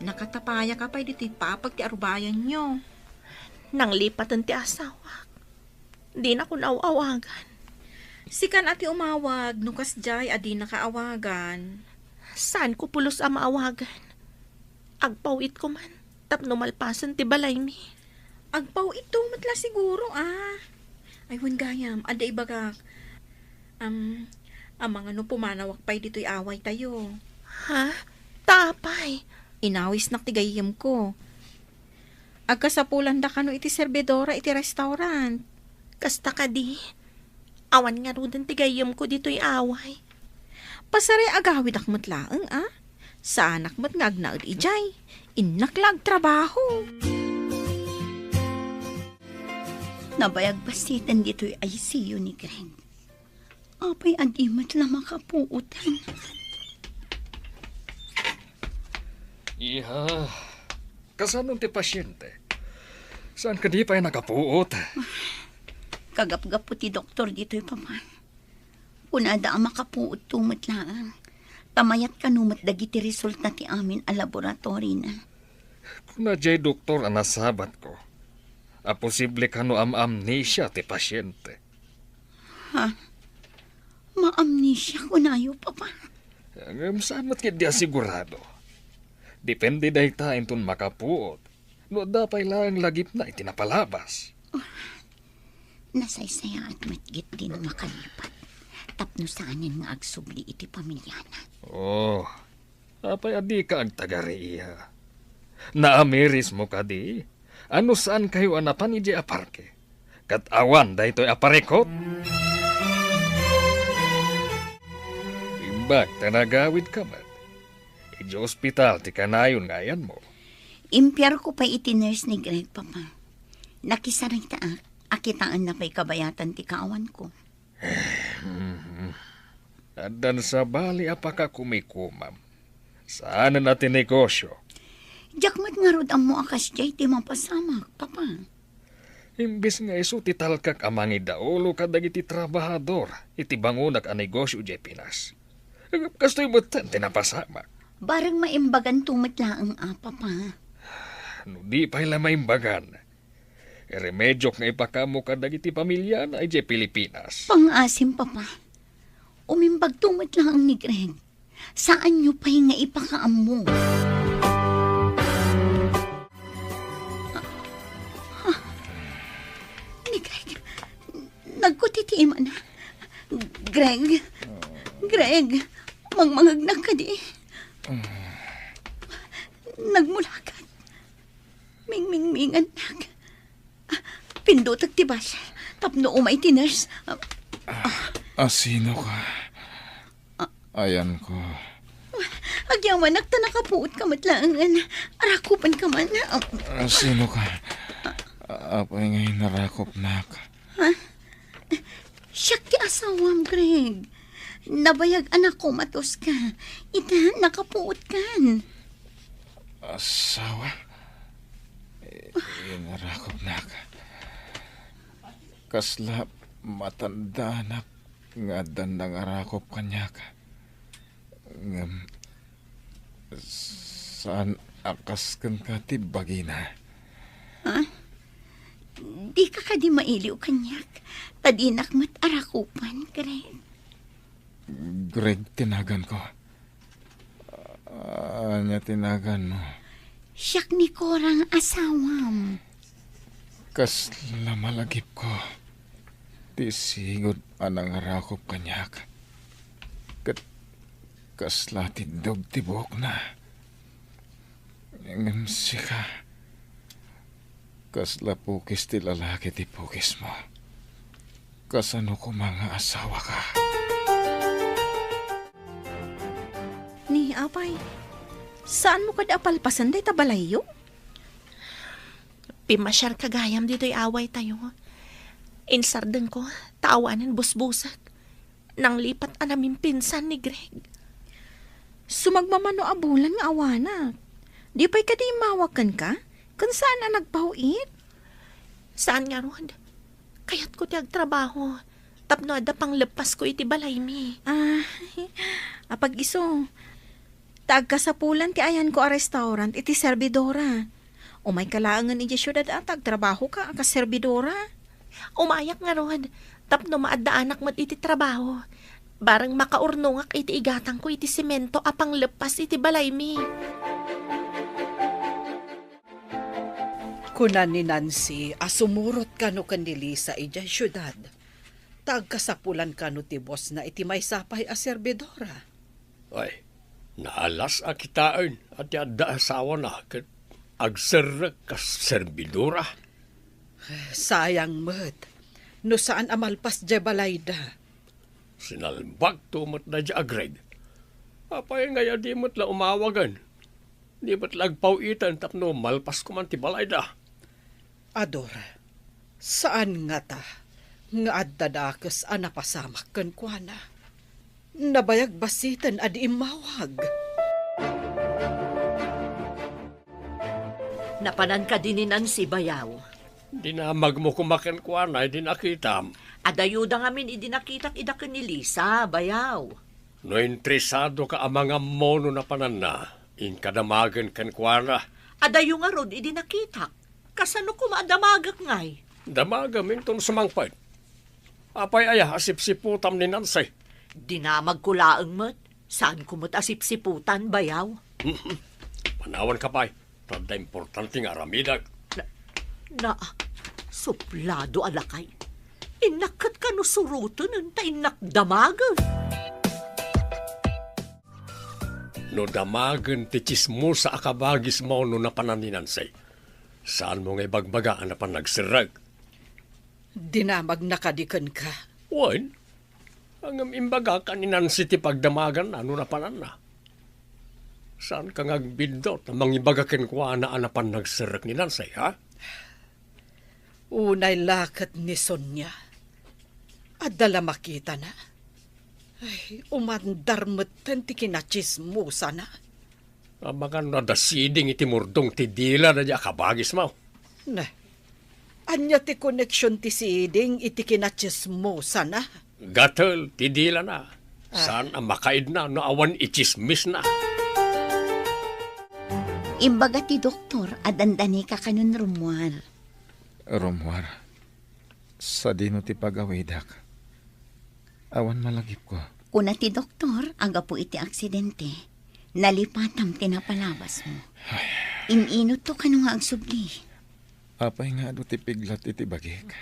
Nakatapayaka pay ditoy papag ti arubayanyo. Nanglipaten ti asawak. Dinakon aw-awagan. Sikan a ti umawag no kasdiay a dinaka awagan. Saanko pulos a maawagan. Agpaw-itko man tapno malpasen ti balaymi. Agpaw-itto met la siguro, a. Ay, wen gayam, adda ibagak. Am, amangan no pumanawak pay ditoy awaytayo. Ha? Ta apay? Inawisnak ti gayyemko. Agkasapulandaka kano iti serbidora iti restaurant. Kasta kadi? Awan ngaruden ti gayyemko ditoy away. Pasaray agawidak met laeng, a? Saanak met nga agnaed idiay. Innak la agtrabaho. Nabayag basiten ditoy I C U ni Greg. Apay a di met la makapuotan? Iha, kasano ti pasyente? Saan kadi pay nakapuot? Kagapgapu ti doktor ditoy, Papa. Kunada a makapuotto met laeng. Ta mayat kano met dagiti resulta ti amin a laboratory na. Kuna jay doktor a nasabatko a posible kano am-amnesia ti pasyente. Ha? Maamnesia kunayo, Papa? Ngem saan met ketdi a sigurado. Depende dayta inton makapuot no adda pay laeng lagipna iti napalabas. Nasaysayaat met ketdin makalipat tapno saanen nga agsubli iti pamiliana. Oh, apay a dika agtagari, iha? Naamirismo kadi? A no saankayo a napan idiay a parke, ket awan daytoy a parikut? Imbag ta nagawidka met. Idiay ospital ti kanayon nga ayanmo. Impiarko pay iti nurse ni Greg, Papa. Nakisaritaak a kitaenna pay kabayatan ti kaawanko. Addan sabali a pakakumikomam. Saanen a ti negosio. Diak met ngarud ammo a kasdiay ti mapasamak, Papa. Imbes nga isu ti talkak a mangidaulo kadagiti trabahador iti bangonak a negosio idiay Pinas. Kastoy metten ti napasamak. Bareng maimbaganto met laeng a, Papa. No di pay la maimbagan, iremedyok nga ipakaammo kadagiti pamiliana idiay Pilipinas. Pangngaasim, Papa. Umimbagto met laeng ni Greg. Saanyo pay nga ipakaammo. Ah, ni Greg, nagkuti ti imana. Greg, Greg, mangmangegnak kadi. Nagmulakat. Mingmingmingannak. Pindutek ti bus tapno umay ti nurse. Ah, sino ka? Ayanko. Agyamanak ta nakapuot ka met laengen. Arakupan ka man. Ah, sino ka? Apay nga inarakupnak? Ha? Siak ti asawam, Greg. Nabayag a nakomatos ka. Ita, nakapuot kan. Asawa? I-, inarakupnak. Kasla matandaanak nga addan nangarakup kaniak. Ngem saan a kas kenka ti bagina. Ha? Dika kadi mailiw kaniak, ta dinak met arakupan, Greg. Greg ti naganko. Ania ti naganmo? Siak ni Cora nga asawam. Kasla malagipko ti sigud a nangarakup kaniak. Ket kasla tiddog ti buokna. Ngem sika, kasla pukis ti lalaki ti pukismo. Kasano koma nga asawaka? Ni, apay, saanmo kadi a palpasen dayta balayyo? Pimmasiarka gayam ditoy awaytayo. Insardengko, ta awanen busbusek. Nanglipat a namimpinsan ni Greg. Sumagmamano a bulan nga awanak. Di pay kadi immawag kenka? Ken saan a nagpaw-it? Saan ngarud. Kayatko ti agtrabaho tapno adda pangleppasko iti balaymi. Ah, apag-isu. ta agkasapulan ti ayanko a restaurant iti serbidora. Umayka laengen idiay siudad a ta agtrabahoka a kas serbidora. Umayak ngarud, tapno maaddaanak met iti trabaho. Bareng makaurnongak iti igatangko iti semento a pangleppas iti balaymi. Kuna ni Nancy a sumurot kano ken ni Lisa idiay siudad, ta agkasapulan kano ti bosna iti maysa pay a serbidora. Ay, naalas a kitaen a ti adda asawana ket agserrek kas serbidora. Sayang met no saan a malpas diay balayda. Sinalbagto met daydiay a Greg. Apay ngay a di met la umawagen? Di met la agpaw-iten tapno malpas koman ti balayda? Ador, saan ngata nga adda dakes a napasamak kenkuana? Nabayag bassiten a di immawag. Napanan kadi ni Nancy, bayaw? Dinamagmo koma kenkuana idi nakitam. Adayuda ngamin idi nakitak ida ken ni Lisa, bayaw. No interesadoka a mangammo no napananna, inka damagen kenkuana. Adayo ngarud idi nakitak. Kasano koma a damagek ngay? Damagem inton sumangpet. Apay aya a sipsiputam ni Nancy? Dinamagko laeng met. Saanko met a sipsiputan, bayaw. Panawanka pay, ta adda importante nga aramidek. Na, na, suplado a lakay. Innak ket kano surotenen ta innak damagen. No damagen ti tsismosa a kabagismo no napanan ni Nancy, saanmo nga ibagbaga a napan nagserrek? Dinamagna kadi kenka? Wen, ngem imbagak a ni Nancy ti pagdamaganna no napananna. Saanka nga agbiddut a mangibaga kenkuana a napan nagserrek ni Nancy, ha? Unay la ket ni Sonia. Adda la makitana. Ay, umandar metten ti kinatsismosana. Amangan no adda siding iti murdong ti dila daydiay a kabagismo. Ne, ania ti koneksion ti siding iti kinatsismosana? Gatel ti dilana. Ah. Saan a makaidna no awan itsismisna. Imbaga ti doktor a dandanika kanon rummuar. Rummuar. Sadino ti pagawidak? Awan malagipko. Kuna ti doktor a gapu iti aksidente, nalipatam ti napalabasmo. Ay. In-inutto kano nga agsubli? Apay nga adu ti piglat iti bagik?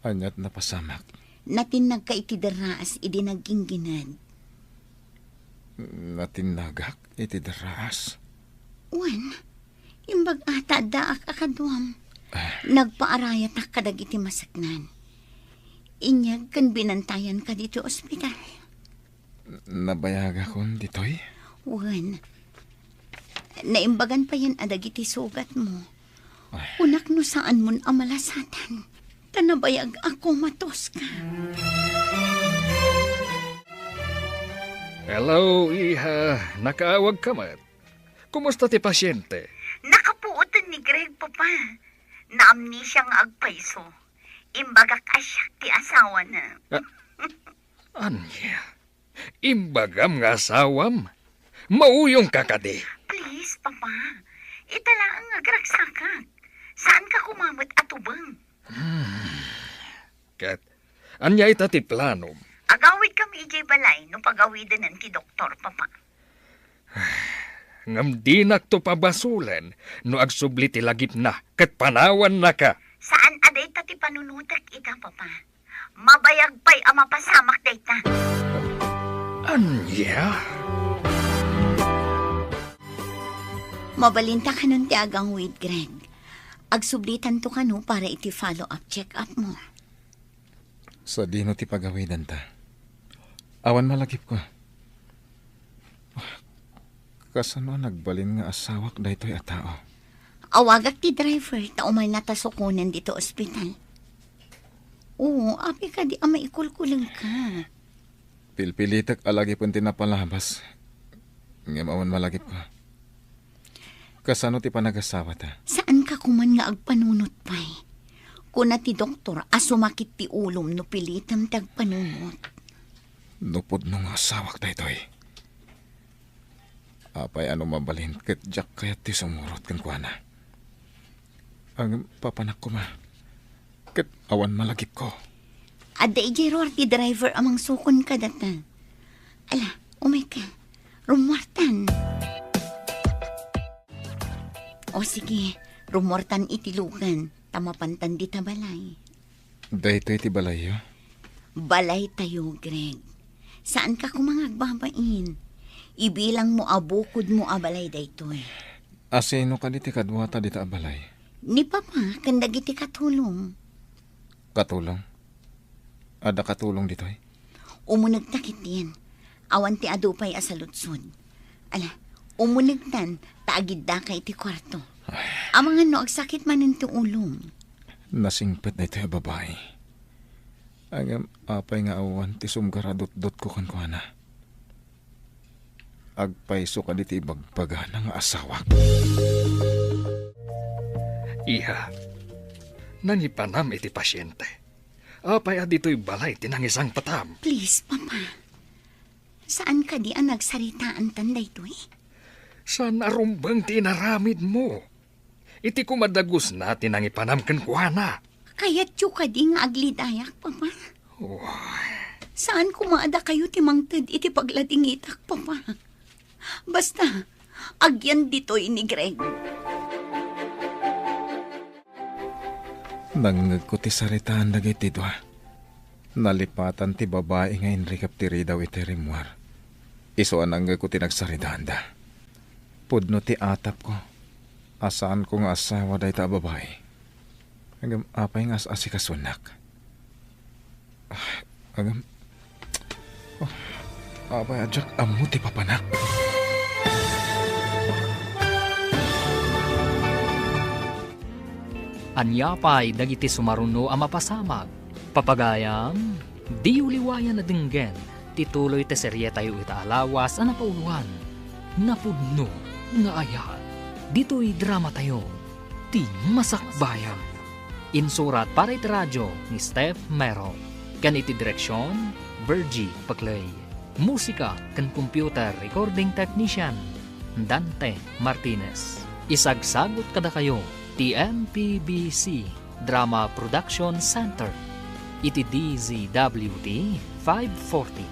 Aniat napasamak? Natinnagka iti derraas idi nagginggined. Natinnagak iti derraas? Wen, imbag-a ta addaak a kaduam. Ah. Nagpaarayatak kadagiti maseknan. Inyag ken binantayanka ditoy ospital. Nabayagakon ditoy? Wen, naimbagan payen a dagiti sugatmo. Ay. Kunak no saanmon a malasatan, ta nabayag a komatos ka. Hello, iha. Nakaawag ka met. Kumusta ti pasyente? Nakapuoten ni Greg, Papa. Naamnesia nga agpayso. Imbagak a siak ti asawana. Ah, ania? Imbagam nga asawam? Mauyongka kadi? Please, Papa. Ita laeng nga agragsakak. Saanka koma met a tubeng. Hmm. Ket, ania ita ti planom? Agawidkami idiay balay no pagawidenen ti doktor, Papa. Ngem dinakto pabasolen no agsubli ti lagipna ket panawannaka. Saan a dayta ti panunotek ita, Papa. Mabayag pay a mapasamak dayta. Ania? Mabalinta kanon ti agangwid, Greg. Agsublitanto kano para iti follow-up check-up mo. Sadino ti pagawidanta? Awan malagipko. Kasano a nagbalin nga asawak daytoy a tao? Awagak ti driver ta umaynata sukonen ditoy ospital. Oo, apay kadi a maikulkulengka? Pilpilitek a lagipen ti napalabas. Ngem awan malagipko. Kasano ti panagasawata? Saanka koman nga agpanunot pay? Kuna ti doktor a sumakit ti ulom no pilitem ti agpanunot. No pudno nga asawak daytoy. Apay a no mabalin ket diak kayat ti sumurot kenkuana. Ngem papanak koma, ket awan malagipko. Adda idiay ruar ti driver a mangsukon kadata. Ala, umayka. Rummuartan. O sige, rummuartan iti lugan, ta mapantan dita balay. Daytoy ti balayyo? Balaytayo, Greg. Saanka koma nga agbabain. Ibilangmo a bukodmo a balay daytoy. Asino kadi ti kaduata dita a balay? Ni Papa ken dagiti katulong. Katulong? Adda katulong ditoy? Umunegta ketdin. Awan ti adu pay a saludsod. Ala, umunegtan, ta agiddaka iti kuarto. Ay. Amangan no agsakit manen ti ulom. Nasingpet daytoy a babai. Ngem apay nga awan ti sumgaradutdotko kenkuana? Agpayso kadi ti ibagbagana nga asawak. Iha, nangipanam iti pasiente. Apay a ditoy balay ti nangisangpetam? Please, Papa. Saan kadi a nagsaritaantan daytoy? Saan a rumbeng ti inaramidmo? Iti kumadagusna ti nangipanam kenkuana. Kayatyo kadi nga aglidayak, Papa? Uy. Saan koma a dakayo ti mangted iti pagladingitak, Papa? Basta, agyan ditoy ni Greg. Nangngegko ti saritaan dagiti dua. Nalipatan ti babai nga inrikep ti ridaw iti rimmuar. Isu a nangngegko ti nagsaritaanda. Pudno ti atapko a saanko nga asawa dayta a babai. Ngem apay nga as-asikasunak? Ah, ngem, oh, apay a diak ammo ti papanak? Ania pay dagiti sumaruno a mapasamak? Papagayam, diyo liwayan a denggen ti tuloy ti serietayo ita a lawas a napauloan, Napudno nga Ayat. Ditoy dramatayo, Ti Masakbayan. Insurat para iti radio ni Steph Mero, ken iti direksion, Virgie Paclay. Musika ken computer recording technician, Dante Martinez. Isagsagut kadakayo ti M P B C Drama Production Center iti D Z W T five forty.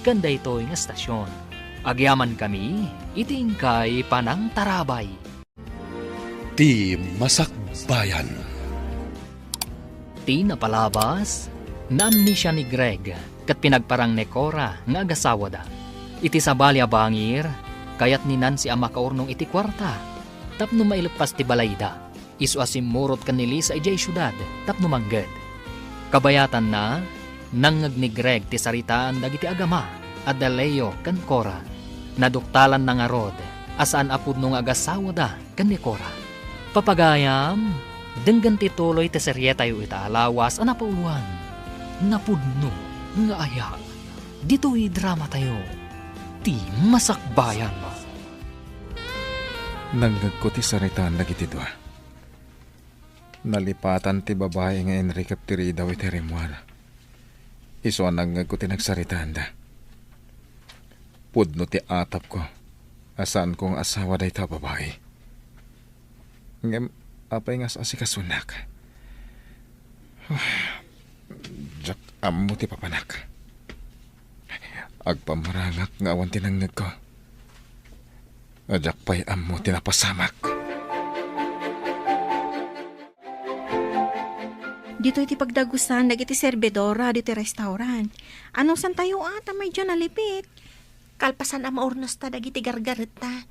Ken daytoy nga estasion, agyamankami iti inkay panangtarabay. Ti Masakbayan. Ti napalabas, naamnesia ni Greg ket pinagparang ni Cora nga agasawada. Iti sabali a bangir, kayat ni Nancy a makaurnong iti kuarta tapno maileppas ti balayda. Isu a simmurot ken ni Lisa idiay siudad tapno mangged. Kabayatanna, nangngeg ni Greg ti saritaan dagiti agama a da Leo ken Cora. Naduktalanna ngarud a saan a pudno nga agasawada ken ni Cora. Papagayam, denggen ti tuloy ti serietayo ita a lawas a napauloan, Napudno nga Ayat. Ditoy dramatayo, Ti Masakbayan. Nangngegko ti saritaan dagiti dua. Nalipatan ti babai nga inrikep ti ridaw iti rimmuar. Isu a nangngegko ti nagsaritaanda. Pudno ti atapko a saanko nga asawa dayta a babai. Ngem apay nga as-asikasunak? Diak ammo ti papanak. Agpammarangak nga awan ti nangngegko. Diak pay ammo ti napasamak. Ditoy ti pagdagusan dagiti serbidora ditoy restaurant. Anusantayo a ta medyo nalipit? Kalpasan a maurnosta dagiti gargaretta,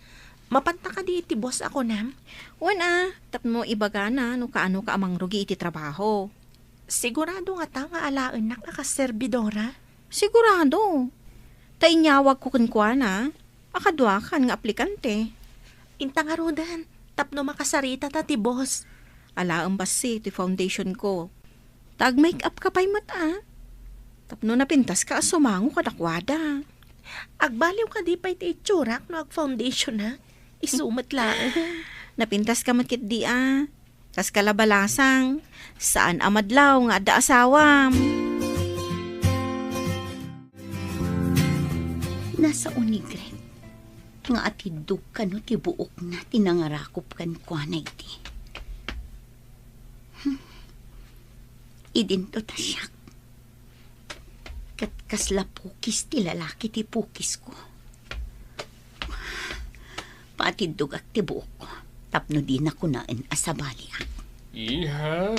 mapanta kadi iti boss a kunam? Wen a, tapno ibagana no kaanoka a mangrugi iti trabaho. Sigurado ngata nga alaennak a kas serbidora? Sigurado. Ta inyawagko kenkuana a kaduakan nga aplikante. Inta ngaruden, tapno makasaritata ti boss. Alaem bassit ti foundationko. Ta ag-make-up ka pay met a. Tapno napintaska a sumango kadakuada. Agbaliw kadi pay ti itsurak no ag-foundationak? Isu met laeng. Napintaska met ketdi a. Kas kalabalasang, saan a madlaw nga adda asawam. Nasao ni Greg. nga atiddog kano ti buokna ti nangarakop kenkuana idi. Hmm. Idinto ta siak. Ket kasla pukis ti lalaki ti pukisko. Paatiddogak ti buokko tapno dina kunaen a sabaliak. Iha.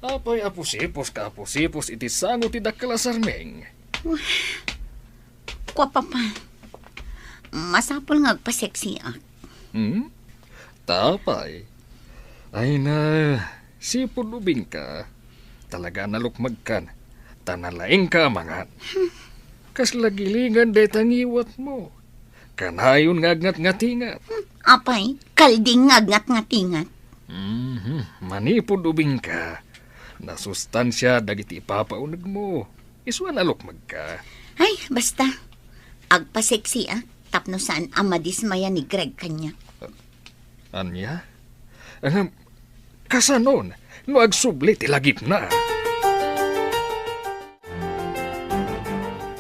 Apay a pusiposka a pusipos iti sango ti dakkel a sarming? Kua, Papa, masapul nga agpaseksiak. Hmm? Ta apay? Ay na, sipud ubingka. Talaga a nalukmagkan. Ta nalaingka a mangan. Kasla gilingan dayta ngiwatmo. Kanayon nga agngatngatingat. Hmm, apay, kalding nga agngatngatingat. Mhm, manipud ubingka. Nasustansia dagiti ipapaunegmo. Isu a nalukmagka. Ay, basta. Agpaseksiak tapno saan a madismaya ni Greg kaniak. Ania? Ngem, kasanon no agsubli ti lagipna?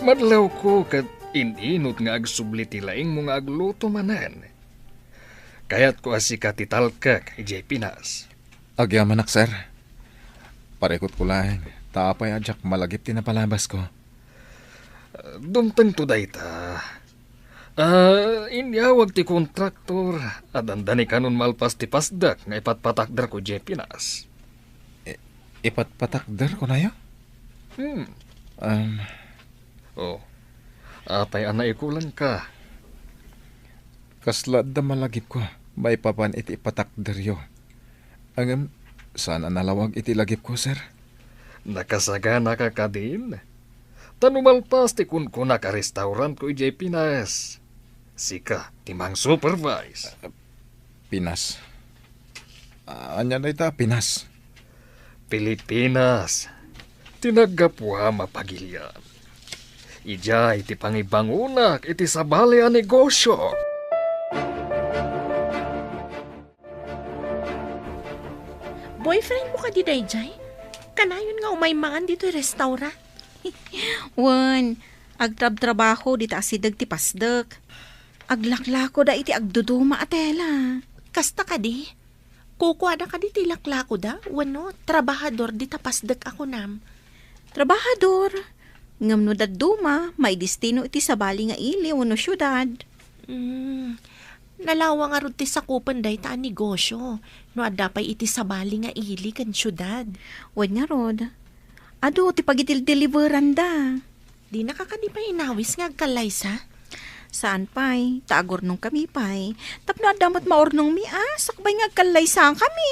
Madlawko ket in-inut nga agsubli ti laingmo nga agluto manen. Kayatko a sika ti talkek idiay Pinas. Agyamanak, sir. Parikutko laeng, ta apay a diak malagip ti napalabasko. Dumtengto dayta. Ah, inyawag ti kontraktor a dandani kanon malpas ti pasdek nga ipatpatakderko idiay Pinas. I-, ipatpatakder, kunayo? Hmm. Um, Oh, apay a naikulangka? Kasla adda malagipko maipapan iti ipatakderyo. Ngem, saan a nalawag iti lagipko, sir. Nakasaganaka kadin? Ta no malpas ti kunkunak a restaurantko idiay Pinas, sika ti mang-supervise. Pinas. Ah, ania dayta a Pinas? Pilipinas. Ti naggapuam a pagilian. Idiay ti pangibangonak iti sabali a negosio. Boyfriend mo kadi daydiay? Kanayon nga umay mangan ditoy restaurant? Wen, agtrabtrabaho dita asideg ti pasdek. Aglaklakoda iti agduduma a tela. Kasta kadi? Kukuada kadi ti laklakoda wenno trabahador dita pasdek a kunam? Trabahador. Ngem no dadduma, maidistino iti sabali nga ili wenno siudad. Mm, nalawa ngarud ti sakupen dayta a negosio no adda pay iti sabali nga ili ken siudad. Wen ngarud, adu ti pagidildeliveranda. Dinaka kadi pay inawis nga agkallaysa? Saan pay, ta agurnongkami pay. Tapno adda met maurnongmi a, sakbay nga agkallaysakami.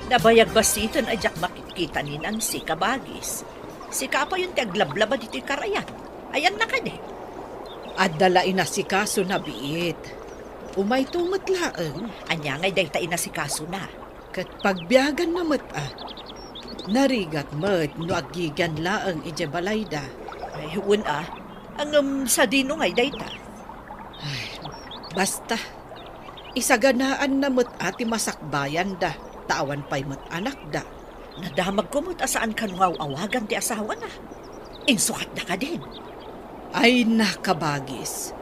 Nabayag basiten a diak makitkita ni Nancy, kabagis. Sika payen ti aglablaba ditoy karayan. Ayanna kadi? Adda la inasikaso na biit. Umayto met laeng. Ania ngay dayta inasikasona? Ket pagbiaganna met a. Narigat met no aggigian laeng idiay balayda. Ay, wen a. Ngem sadino ngay dayta? Ay, basta. Isaganaanna met a ti masakbayanda, ta awan pay met anakda. Nadamagko met a saan kano nga aw-awagan ti asawana. Insukatda kadin? Ay, nakabagis.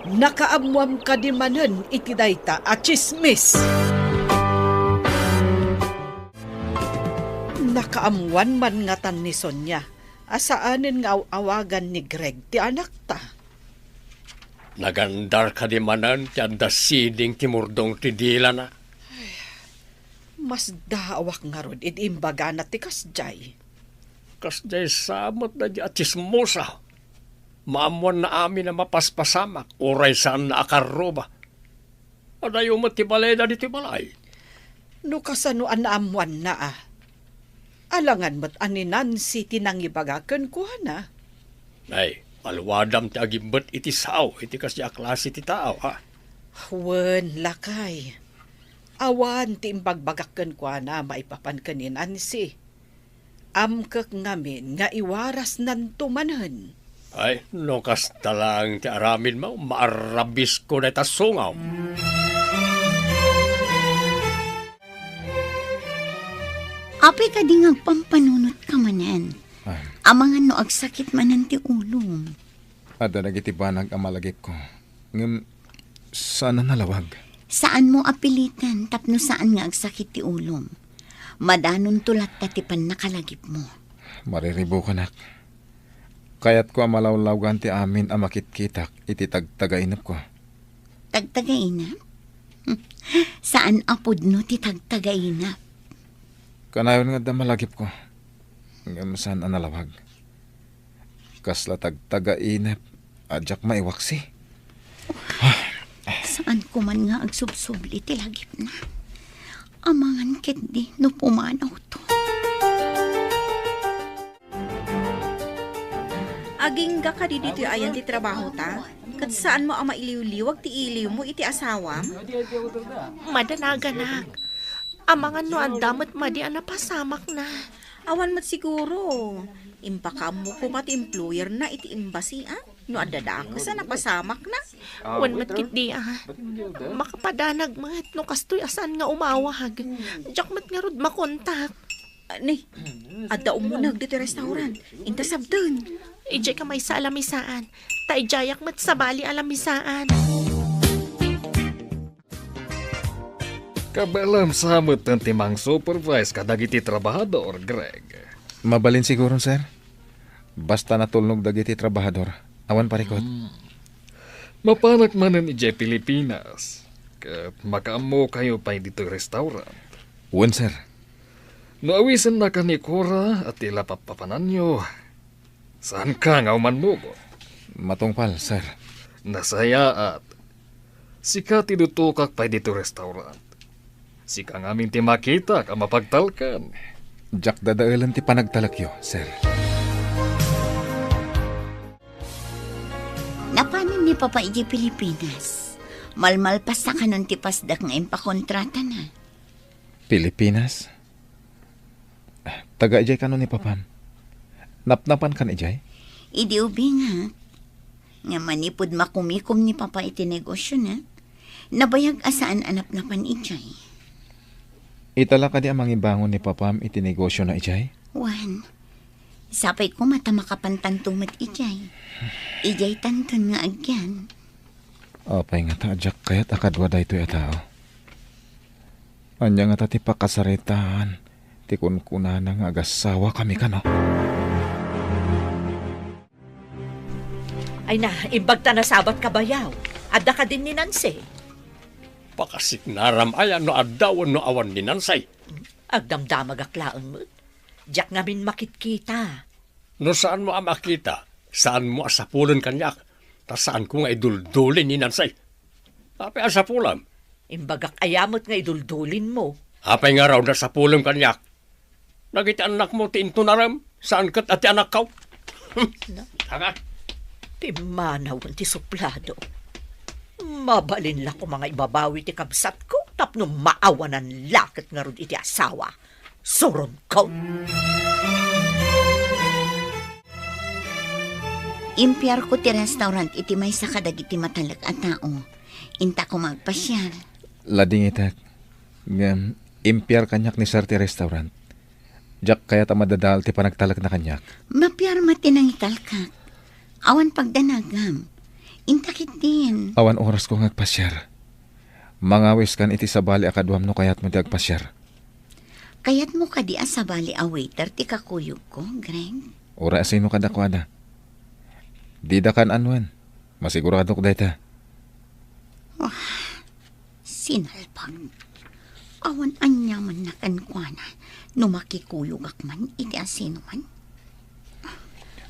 Nakaammoam kadi manen iti dayta a tsismis? Nakaammoan man ngatan ni Sonia a saanen nga aw-awagan ni Greg ti anakta. Nagandar kadi manen ti adda siding ti murdong ti dilana? Masdaawak ngarud idi imbagana ti kasdiay. Kasdiay sa met daydiay a tsismosa. Maammoanna amin a mapaspasamak, uray saanna a karruba. Adayo met ti balayda ditoy balay. No kasano a naammoanna a? Alangan met a ni Nancy ti nangibaga kenkuana. Ay, aluadam ti agimbet iti sao iti kasdi a klase ti tao, ha? Wen, lakay. Awan ti imbagbagak kenkuana maipapan ken ni Nancy. Amkek ngamin nga iwarasnanto manen. Ay, no kasta laeng ti aramidmo, maarrabisko dayta sungawm. Apay kadi nga agpampanunotka manen? Amangan no agsakit manen ti ulom. Adda dagiti banag a malagipko. Ngem saan a nalawag. Saanmo a piliten tapno saan nga agsakit ti ulom. Madanonto latta ti pannakalagipmo. Mariribukanak. Kayatko a malawlawgan ti amin a makitkitak iti tagtagainepko. Tagtagainep? Saan a pudno ti tagtagainep. Kanayon nga adda malagipko. Ngem saan a nalawag. Kasla tagtagainep a diak maiwaksi. Saan ko man nga agsubsubli ti lagipna. Amangan ketdi no pumanawto. Agingga kadi ditoy ayan ti trabahota? Ket saanmo a mailiwliwag ti iliwmo iti asawam? Madanaganak. Amangan no adda met madi a napasamakna. Awan met siguro. Impakaammo koma ti employer na iti embassy, a? No adda dakes a napasamakna. Wen met ketdi, a. Makapadanag met no kastoy a saan nga umawag. Diak met ngarud makontak. Ah, ni, adda umuneg ditoy restaurant. Inta sabten. Idiay ka maysa a lamisaan. Ta idiayak met sabali a lamisaan. Kabalem sa met ti mang-supervise kadagiti trabahador, Greg. Mabalin siguron, sir. Basta natulnog dagiti trabahador, awan parikut. Hmm. Mapanak manen idiay Pilipinas, ket makaammokayo pay ditoy restaurant. Wen, sir. No awisenna ka ni Cora a ti lapappapananyo, saanka nga umannubo? Matungpal, sir. Nasayaat. Sika ti dutokak pay ditoy restaurant. Sika ngamin ti makitak a mapagtalkan. Diak dadaelen ti panagtalekyo, sir. Napanen ni Papa idiay Pilipinas. Malmalpasta kanon ti pasdak nga impakontratana. Pilipinas? Taga idiay kano ni Papam? Napnapan kan idiay? Idi ubingak. Nga manipud makumikom ni Papa iti negosiona, nabayag a saan a napnapan idiay. Ita la kadi a mangibangon ni Papam iti negosiona idiay? Wen, sapay koma ta makapantanto met idiay. Idiay tanton nga agyan. Apay ngata a diak kayat a kadua daytoy a tao? Ania ngata ti pakasaritaan ti kunkunana nga agasawakami kano? Ay na, imbag ta nasabat ka bayaw. Adda kadin ni Nancy? Pakasiknaram aya no adda wenno awan ni Nancy? Agdamdamagak laeng met. Diak ngamin makitkita. No saanmo a makita, saanmo a sapulen kaniak, ta saanko nga iduldulin ni Nancy. Apay a sapulem? Imbagak aya met nga iduldulinmo. Apay ngarud a sapulem kaniak? Dagiti annakmo ti intunarem, saan ket a ti anakko. Na? Tanga. Pimmanawen ti suplado. Mabalin la koma nga ibabawi ti kabsatko tapno maawanan la ket ngarud iti asawa. Suronko. Impiarko ti restaurant iti maysa kadagiti matalek a tao. Inta koma agpasiar. Ladingitek. Ngem, impiar kaniak ni Sir ti restaurant. Diak kayat a madadael ti panagtalekna kaniak. Mapiar met ti nangitalkak. Awan pagdanagam. Inta ketdin. Awan orasko nga agpasiar. Mangawiskan iti sabali a kaduam no kayatmo ti agpasiar. Kayatmo kadi a sabali a waiter ti kakuyogko, Greg? Uray asino kadakuada. Dida kan-anoen. Masiguradok dayta. Ah, sinalpag. Awan aniamanna kenkuana no makikuyogak man iti asinoman.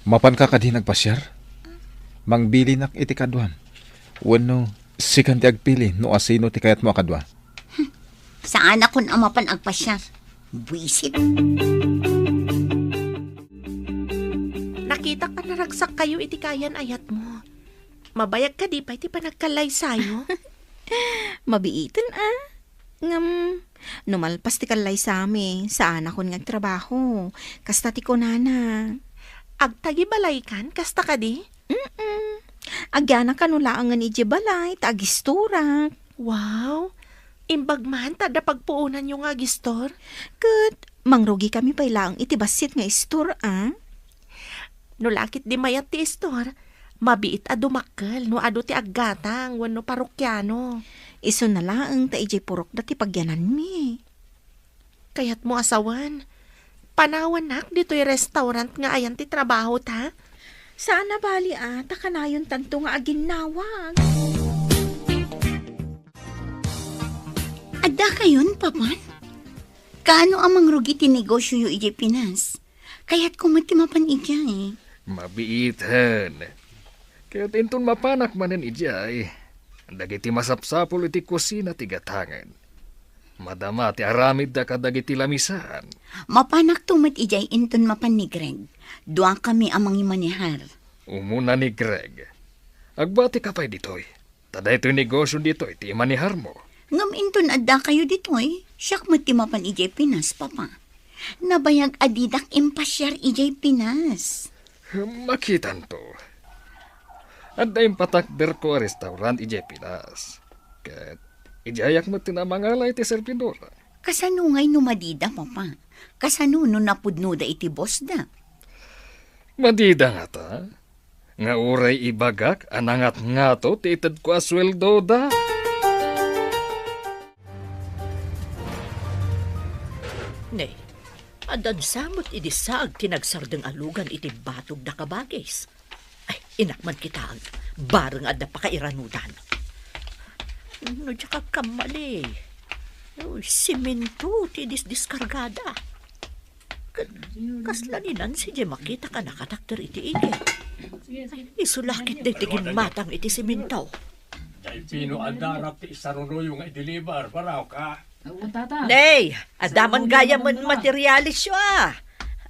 Mapanka kadi nga agpasiar? Mangbilinak iti kaduam. Wenno, sikan ti agpili no asino ti kayatmo a kadua? Saanakon a mapan agpasiar. Buisit. Nakitak a naragsakkayo iti kayan-ayatmo. Mabayag kadi pay ti panagkallaysayo? Mabiiten a. Ngem, no malpas ti kallaysami, saanakon nga agtrabaho. Kasta ti kunana. Agtagibalaykan, kasta kadi? Mm-mm. Agyanak kano laengen idiay balay, ta agistorak. Wow! Imbag man ta adda pagpuonanyo nga agistor? Ket, mangrugikami pay laeng iti bassit nga istor, a? No la ketdi mayat ti istor, mabiit a dumakkel no adu ti aggatang wenno parokiano. Isuna laeng ta idiay purokda ti pagyananmi. Kayatmo a sawen, panawannak ditoy restaurant nga ayan ti trabaho ta? Saan a bali a, ta kanayon tanto nga aginnawag. Adda kayon, Papan? Kaano a mangrugi ti negosioyo idiay Pinas? Kayatko met ti mapan idiay. Mabiiten. Ket inton mapanak manen idiay, dagiti masapsapul iti kusina ti gatangen. Madama ti aramidda kadagiti lamisaan. Mapanakto met idiay inton mapan ni Greg. Duakami a mangimanehar. Umuna ni Greg. Agbatika pay ditoy. Ta daytoy negosio ditoy ti imaneharmo. Ngem inton adda kayo ditoy, siak met ti mapan idiay Pinas, Papa. Nabayag a didak impasiar idiay Pinas. Makitanto. Adda impatakderko a restaurant idiay Pinas. Ket idiayak met ti namangala iti servidor. Kasano ngay no madida, Papa? Kasano no napudnoda iti bossda? Madida ngata? Nga uray ibagak a nangatngato ti itedko a sueldoda. Ne, adda sa met idi saag ti nagsardeng a lugan iti batog da kabagis. Ay, inak man kitaen, bareng adda pakairanudan. No diak agkammali, uy, simento ti disdiskargada. Ket kasla ni Nancy diay makitak a nakatakder iti igid. Isu la ket daytoy gimmatang iti simento. Diay pino a darap ti isarunoyo nga i-deliver, baraw ka? Nay, adda man gayam met materialisyo a.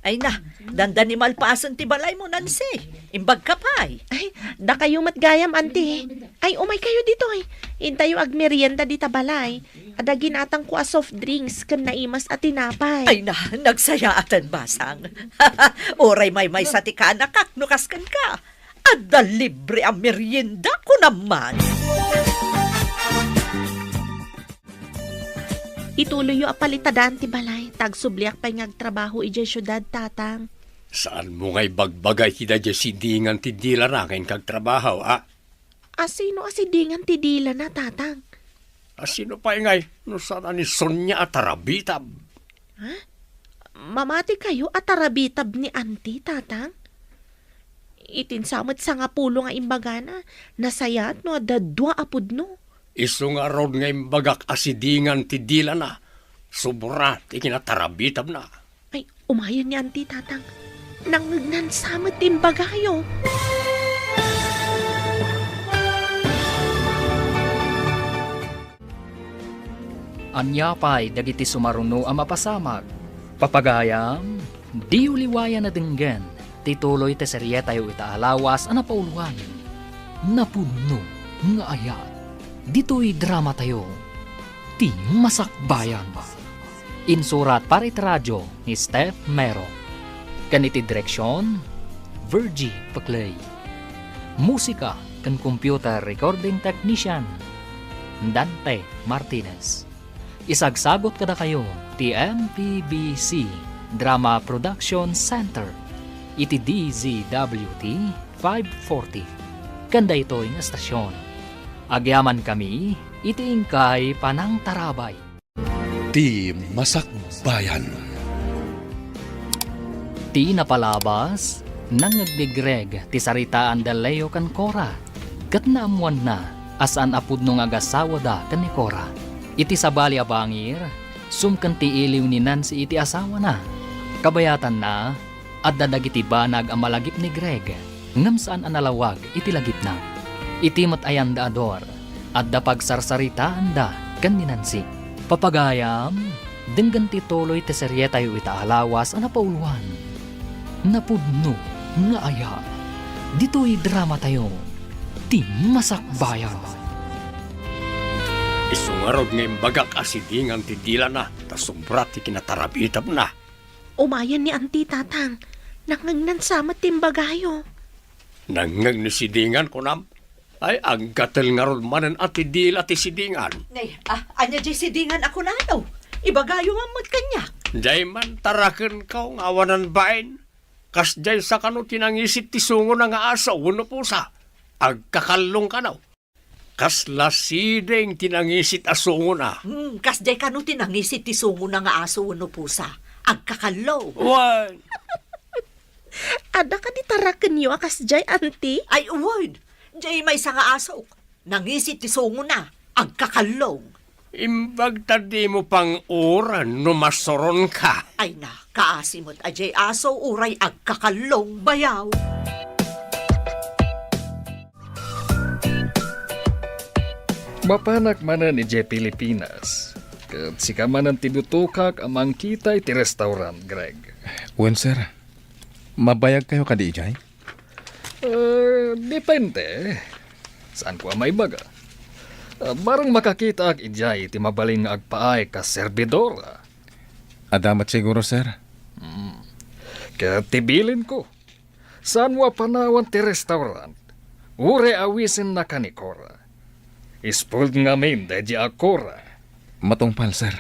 Ay na, dandani malpasen ti balaymo, Nancy. Imbagka pay. Ay, dakayo met gayam, Auntie. Ay, umay kayo ditoy. Intayo agmerienda dita balay. Adda ginatangko a soft drinks ken naimas a tinapay. Ay na, nagsayaaten, basang. Uray maymaysa ti kanakak no kas kenka. Adda libre a merienda, kunam man. Ituloyyo a palitadan ti balay, ta agsubliak pay nga agtrabaho idiay siudad, Tatang. Saanmo nga ibagbaga iti daydiay sidingan ti dilana nga inka agtrabaho, a? Asino a sidingan ti dilana, Tatang? Asino pay ngay no saan a ni Sonia a tarabitab? Ha? Mamati kayo a tarabitab ni Auntie, Tatang? Itin sa met sangapulo nga imbagana, nasayaat no adda dua a pudno. Isu ngarud nga imbagak a sidingan ti dilana, sobra ti kinatarabitabna. Ay, umayen ni Auntie, Tatang. Nangngegnan sa met ti imbagayo. Ania pay dagiti sumaruno a mapasamak? Papagayam, diyo liwayan a denggen ti tuloy ti serietayo ita a lawas a napauloan, Napudno nga Ayat. Ditoy dramatayo, Ti Masakbayan. Insurat para iti radio ni Steph Mero. Ken iti direksion, Virgie Peclay. Musika ken computer recording technician, Dante Martinez. Isagsagut kadakayo ti M P B C Drama Production Center iti D Z W T five forty. Ken daytoy nga estasion, agyamankami iti inkay panangtarabay. Ti Masakbayan. Ti napalabas, nangngeg ni Greg ti saritaan da Leo ken Cora, ket naammoanna a saan a pudno nga agasawada ken ni Cora. Iti sabali a bangir, sumken ti iliw ni Nancy iti asawana. Kabayatanna, adda dagiti banag a malagip ni Greg, ngem saan a nalawag iti lagipna. Iti met ayanda a duar, adda pagsarsaritaanda ken ni Nancy. Papagayam, denggen ti tuloy ti serietayo ita a lawas a napauloan, Napudno nga Ayat. Ditoy dramatayo, Ti Masakbayan. Isu ngarud nga imbagak a sidingan ti dilana, ta sobra ti kinatarabitabna. Umayen ni Auntie, Tatang. Nangngegnan sa met ti imbagayo. Nangngeg ni sidingan, kunam? Ay, aggatel ngarud manen a ti dila ti sidingan. Nay, ah, ania diay sidingan a kunano? Ibagayo man met kaniak. Diay mantarakenkaw nga awanan bain. Kasdiay sa kano ti nangisit ti sungona nga aso wenno pusa? Agkakallong kano. Kasla sideng ti nangisit a sungona. Hmm, kasdiay kano ti nangisit ti sungona nga aso wenno pusa? Agkakallong. Wen. Adda kadi tarakenyo a kasdiay, Auntie? Ay, wen. Diay maysa nga asok. Nangisit ti sungona. Agkakallong. Imbag ta dimo pang-uran no masuronka. Ay na, kaasi met a diay aso uray agkakallong, bayaw. Mapanak manen idiay Pilipinas. Ket sika manen ti dutokak a mangkita iti restaurant, Greg. Wen, sir. Mabayagkayo kadi idiay? Eh, depende. Saanko a maibaga. Eh, barang makakitaak idiay ti mabalin nga agpaay kas serbidora. Adda met siguro, sir. Hmm. Ket ti bilinko, saanmo a panawan ti restaurant? Uray awisennaka ni Cora. Spoiled ngamin daydi a Cora. Matungpal, sir.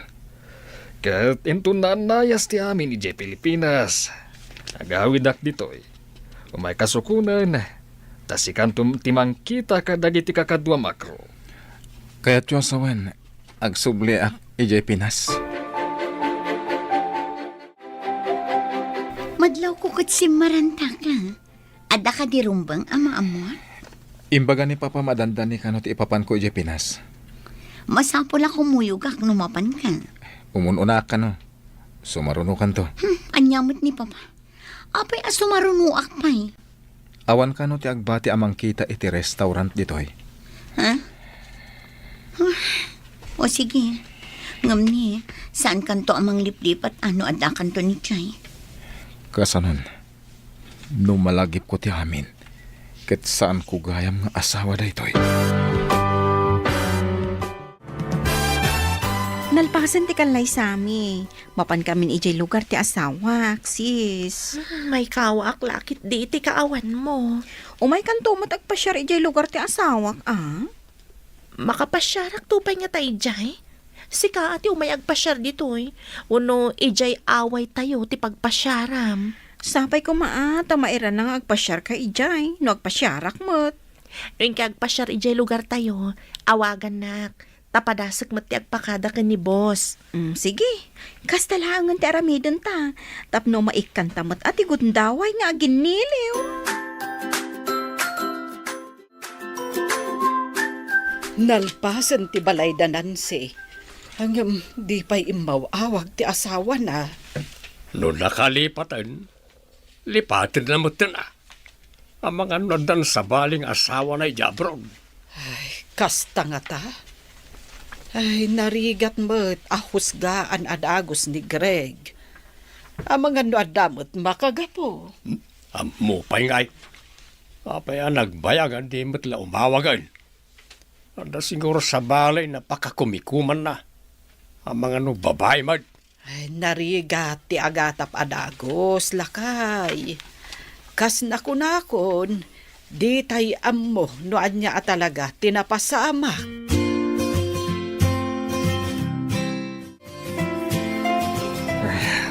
Ket inton naannayas ti amin idiay Pilipinas, agawidak ditoy. Umay kasukonen, ta sikanto ti mangkita kadagiti kakaduam a crew. Kayatyo a sawen, agsubliak idiay Pinas. Madlawko ket simmarantak, a. Adda kadi rumbeng a maammoan? Imbaga ni Papa madandani kano ti ipapanko idiay Pinas. Masapul a kumuyogak no mapanka. Umun-unaak kano. Sumarunokanto. Hmm, ania met ni Papa? Apay a sumarunoak pay? Awan kano ti agbati a mangkita iti restaurant ditoy? Ha? Ah, o sige. Ngem ni, saankanto a mangliplipat a no addakanto ni Chay? Kasanon? No malagipko ti amin, ket saanko gayam nga asawa daytoy. Nalpasen ti kallaysami. Mapankamin idiay lugar ti asawak, sis. Hmm, maikawaak la ketdi iti kaawanmo. Umaykanto met agpasiar idiay lugar ti asawak, a? Makapasiarakto pay ngata idiay? Sika a ti umay agpasiar ditoy, wenno idiay awaytayo ti pagpasiaram? Sapay koma a, ta mairana nga agpasiarka idiay, no agpasiarak met. No inka agpasiar idiay lugartayo, awagannak, ta padasek met ti agpakada ken ni boss. Mm, sige, kasta laengen ti aramidenta, tapno maikkanta met a ti gundaway nga aginniliw. Nalpasen ti balay da Nancy. Ngem di pay immaw-awag ti asawana. No nakalipaten, lipatenna metten a. Amangan no addan sabali nga asawana idiay abroad. Ay, kasta ngata? Ay, narigat met a husgaan a dagus ni Greg. Amangan no adda met makagapu. Hmm? Ammo pay ngay. Apay a nagbayag a di met la umawagen? Adda siguro sabali a pakakumikumanna. Amangan no babai met. Ay, narigat ti agatap a dagus, lakay. Kas nakunakon, ditay ammo no ania a talaga ti napasamak.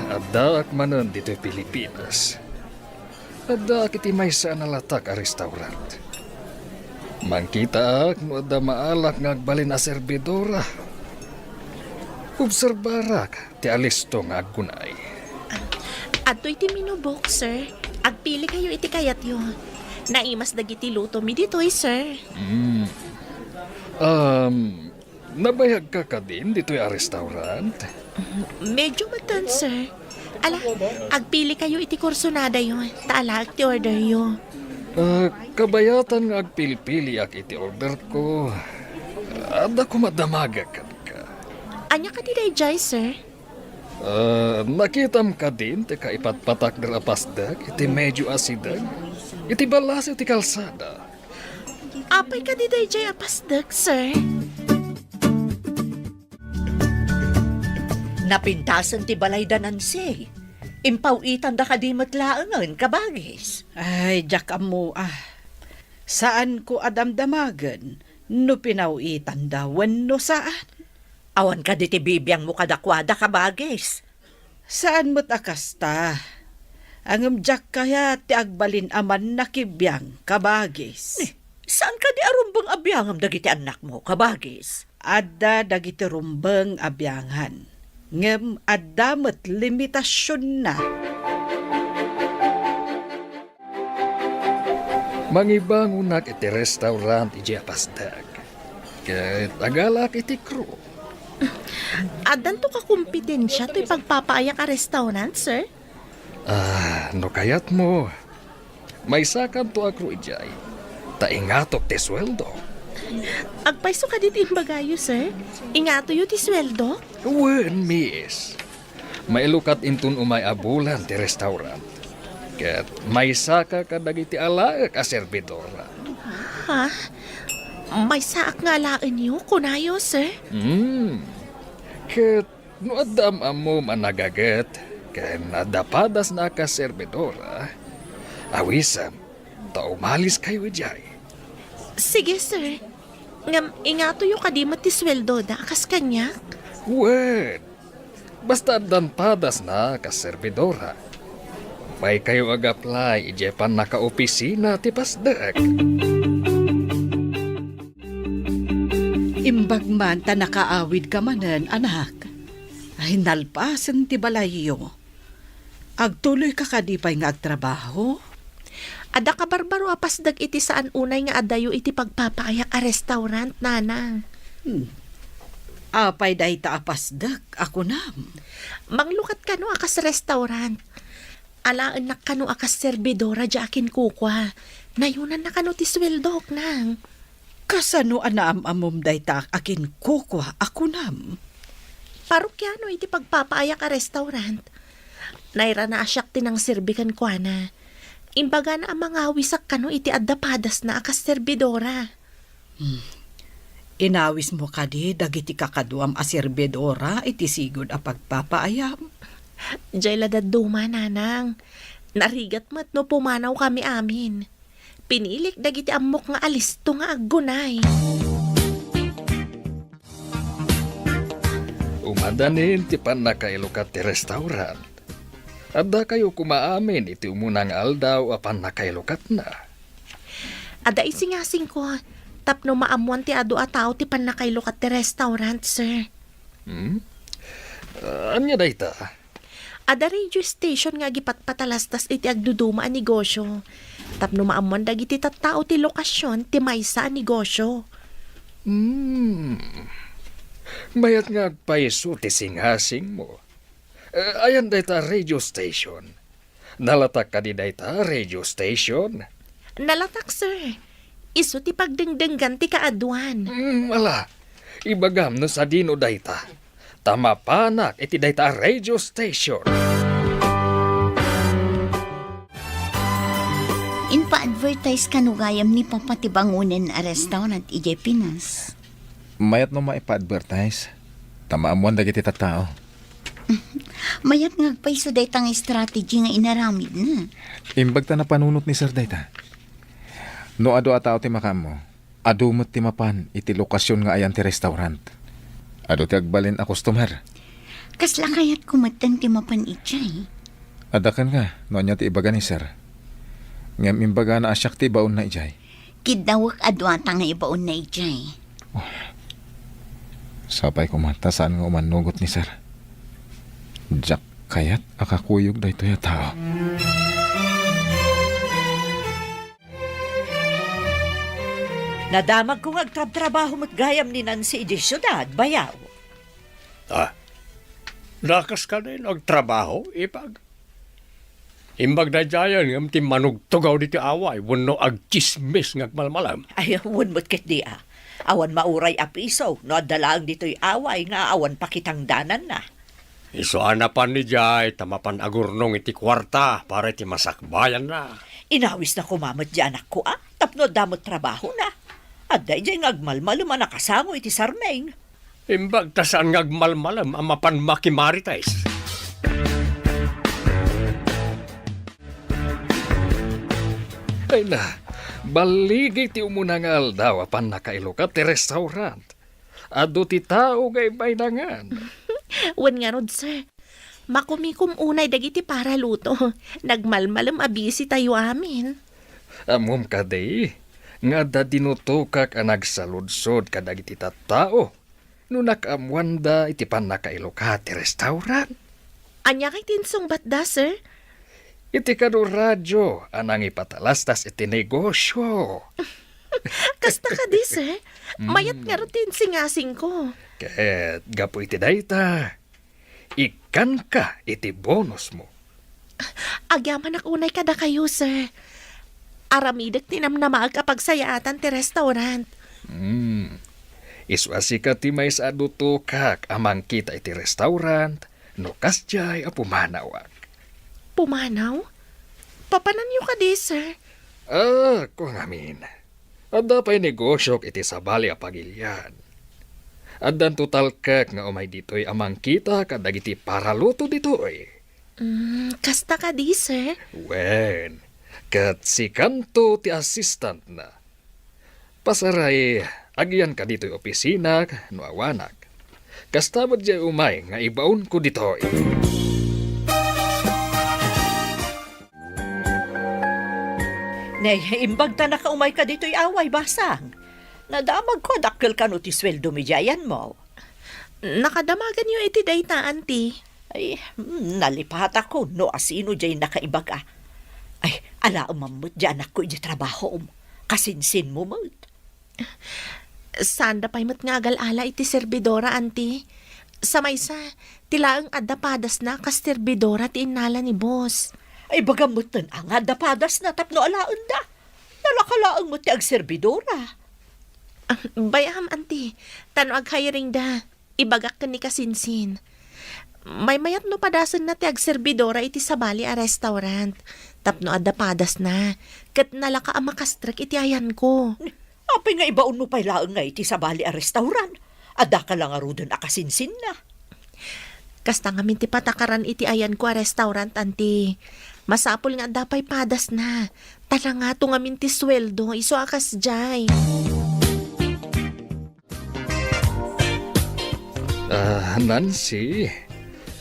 Addaak manen ditoy Pilipinas. Addaak iti maysa a nalatak a restaurant. Mangkitaak no adda maalak nga agbalin a serbidora. Obserbarak ti alisto nga aggunay. Adtoy ti menu book, sir. Agpilikayo iti kayatyo. Naimas dagiti lutomi ditoy, sir. Mm. Um, Nabayagka kadin ditoy a restaurant? Medyo metten, sir. Ala, agpilikayo iti kursonadayo, ta alaek ti orderyo. Ah, kabayatan nga agpilpiliak iti orderko, adda koma damagek kenka. Ania kadi daydiay, sir? Ah, nakitam kadin ti kaipatpatakder a pasdek iti medyo asideg iti ballasiw ti kalsada? Apay kadi daydiay a pasdek, sir? Napintasen ti balay da Nancy. Impaw-itanda kadi met laengen, kabagis? Ay, diak ammo a. Saanko a damdamagen no pinaw-itanda wenno saan. Awan kadi ti bibiangmo kadakuada, kabagis? Saan met a kasta. Ngem diak kayat ti agbalin a mannakibiang, kabagis. Ni, saan kadi a rumbeng a biangem dagiti annakmo, kabagis? Adda dagiti rumbeng a biangan, ngem adda met limitasionna. Mangibangonak iti restaurant idiay a pasdek, ket agalaak iti crew. Addanto kakompetensia toy pagpapaayak a restaurant, sir? Ah, no kayatmo, maysakanto a crew idiay, ta ingatok ti sueldo. Agpayso kadi ti imbagayo, sir? Ingatoyo ti sueldo? Wen, miss. Mailukat inton umay a bulan ti restaurant. Ket maysaka kadagiti alaek a serbidora. Ha? Maysaak nga alaenyo, kunayo, sir? Hmm. Ket no adda am-ammom a nagaget ken adda padasna a kas serbidora, awisem ta umaliskayo idiay. Sige, sir. Ngem ingatoyo kadi met ti sueldoda a kas kaniak? Wen, basta addan padasna a kas serbidora. Maykayo ag-apply idiay pannakaopisina ti pasdek. Imbag man ta nakaawidka manen, anak. Ay, nalpasen ti balayyo. Agtuloyka kadi pay nga agtrabaho? Adda kabarbaro a pasdek iti saan unay nga adayo iti pagpapaayak a restaurant, nanang. Hmm. Apay dayta a pasdek a kunam? Manglukat kano a kas restaurant. Alaennak kano a kas serbidora diay akinkukua. Nayonanna kano ti sueldok, nang. Kasano a naam-ammom dayta a kinkukua a kunam? Parokiano iti pagpapaayak a restaurant. Nairana a siak ti nangserbi kenkuana. Imbagana a mangawisak kano iti adda padasna a kas serbidora. Hmm. Inawismo kadi dagiti kakaduam a serbidora iti sigud a pagpapaayam? Diay la dadduma, nanang. Narigat met no pumanawkami amin. Pinilik dagiti ammok nga alisto nga aggunay. Umadanin ti pannakailukat ti restaurant. Addakayo koma amin iti umuna nga aldaw a pannakailukatna. Adda isingasingko tapno maammuan ti adu a tao ti pannakailukat ti restaurant, sir. Hmm? Ah, ania dayta? Adda radio station nga agipatpatalastas iti agduduma a negosio. Tapno maammuan dagiti tattao ti lokasion ti maysa a negosio. Hmm. Mayat nga agpayso ti singasingmo. Eh, ayan dayta radio station? Nalatak kadi dayta radio station? Nalatak, sir. Isu ti pagdengdenggan ti kaaduan. Hmm, ala. Ibagam no sadino dayta. Ta mapanak iti dayta a radio station. Impa-advertise kano gayam ni Papa ti bangonen a restaurant idiay Pinas? Mayat no maipa-advertise, ta maammuan dagiti tattao. Mayat nga agpayso dayta nga strategy nga inaramidna. Imbag ta napanunot ni Sir dayta. No adu a tao ti makaammo, adu met ti mapan iti lokasion nga ayan ti restaurant. Adu ti agbalin a customer. Kasla kayatko metten ti mapan idiay. Adda kenka no ania ti ibaga ni Sir. Ngem imbagana a siak ti ibaonna idiay. Kiddawek a duata nga ibaonna idiay. Oh. Sapay koma ta saan nga umannugot ni Sir. Diak kayat a kakuyog daytoy a tao. Nadamagko nga agtrabtrabaho met gayam ni Nancy idiay siudad, bayaw. Ah, nakas ka na agtrabaho, ipag? Imbag daydiayen ngem ti manugtugaw diti away wenno agtsismis nga agmalmalem. Ay, wen met ketdi a. Awan mauray a piso no adda laeng ditoy away nga awan pakitangdananna. Isu a napan idiay ta mapan agurnong iti kuarta para iti masakbayanna. Inawisna koma met di anakko a, tapno adda met trabahona. Adda idiay nga agmalmalem a nakasango iti sarming. Imbag ta saan nga agmalmalem a mapan makimarites. Ay na, balligi ti umuna nga aldaw a pannakailukat ti restaurant. Adu ti tao nga imbaynangan. Wen ngarud, sir. Makumikom unay dagiti paraluto. Nagmalmalem a busy tayo amin. Ammom kadi nga adda dinutokak a nagsaludsod kadagiti tattao no nakaammoanda iti pannakailuka ti restaurant. Ania kay ti insungbatda, sir? Iti kano radio a nangipatalastas iti negosyo. Kasta kadi, sir? Mayat Mm. ngarud ti insingasingko. Ket gapu iti dayta, ikkanka iti bonusmo. Agyamanak unay kadakayo, sir. Aramidek ti namnamaek a pagsayaatan ti restaurant. Hmm. Isu a sika ti maysa a dutokak a mangkita iti restaurant no kasdiay a pumanawak. Pumanaw? Papananyo kadi, sir? Ah, kung amin. Adda pay negosiok iti sabali a pagilian. Addanto talkek nga umay ditoy a mangkita kadagiti paraluto ditoy. Mm, kasta kadi, sir? Wen, ket sikanto ti assistantna. Pasaray, agyanka ditoy opisinak no awanak. Kasta met diay umay nga ibaonko ditoy. Ne, imbag ta nakaumayka ditoy away, Basang. Nadamagko a dakkel kano ti sueldomi diay ayanmo. Nakadamaganyo iti dayta, Auntie. Ay, mm, nalipatakon no asino diay nakaibaga. Ay, alaem met diay anakko iti trabahom. Kasinsinmo met. Saanda pay met nga agal-ala iti serbidora, Auntie. Sa maysa, ti laeng adda padasna kas serbidora ti innala ni boss. Ay, ibagam metten a nga adda padasna tapno alaenda. Nalaka laeng met ti agserbidora. Ah, bay-am, Auntie. Ta no aghiringda, ibagak ken ni Kasinsin. Maymayat no padasenna ti agserbidora iti sabali a restaurant. Tapno adda padasna. Ket nalaka a makastrek iti ayanko. Apay nga ibaonmo pay laeng nga iti sabali a restaurant? Addaka la ngaruden a kasinsinna. Kasta ngamin ti patakaran iti ayanko a restaurant, Auntie. Masapul nga adda pay padasna. Ta nangato ngamin ti sueldo, isu a kasdiay. Ah, Nancy,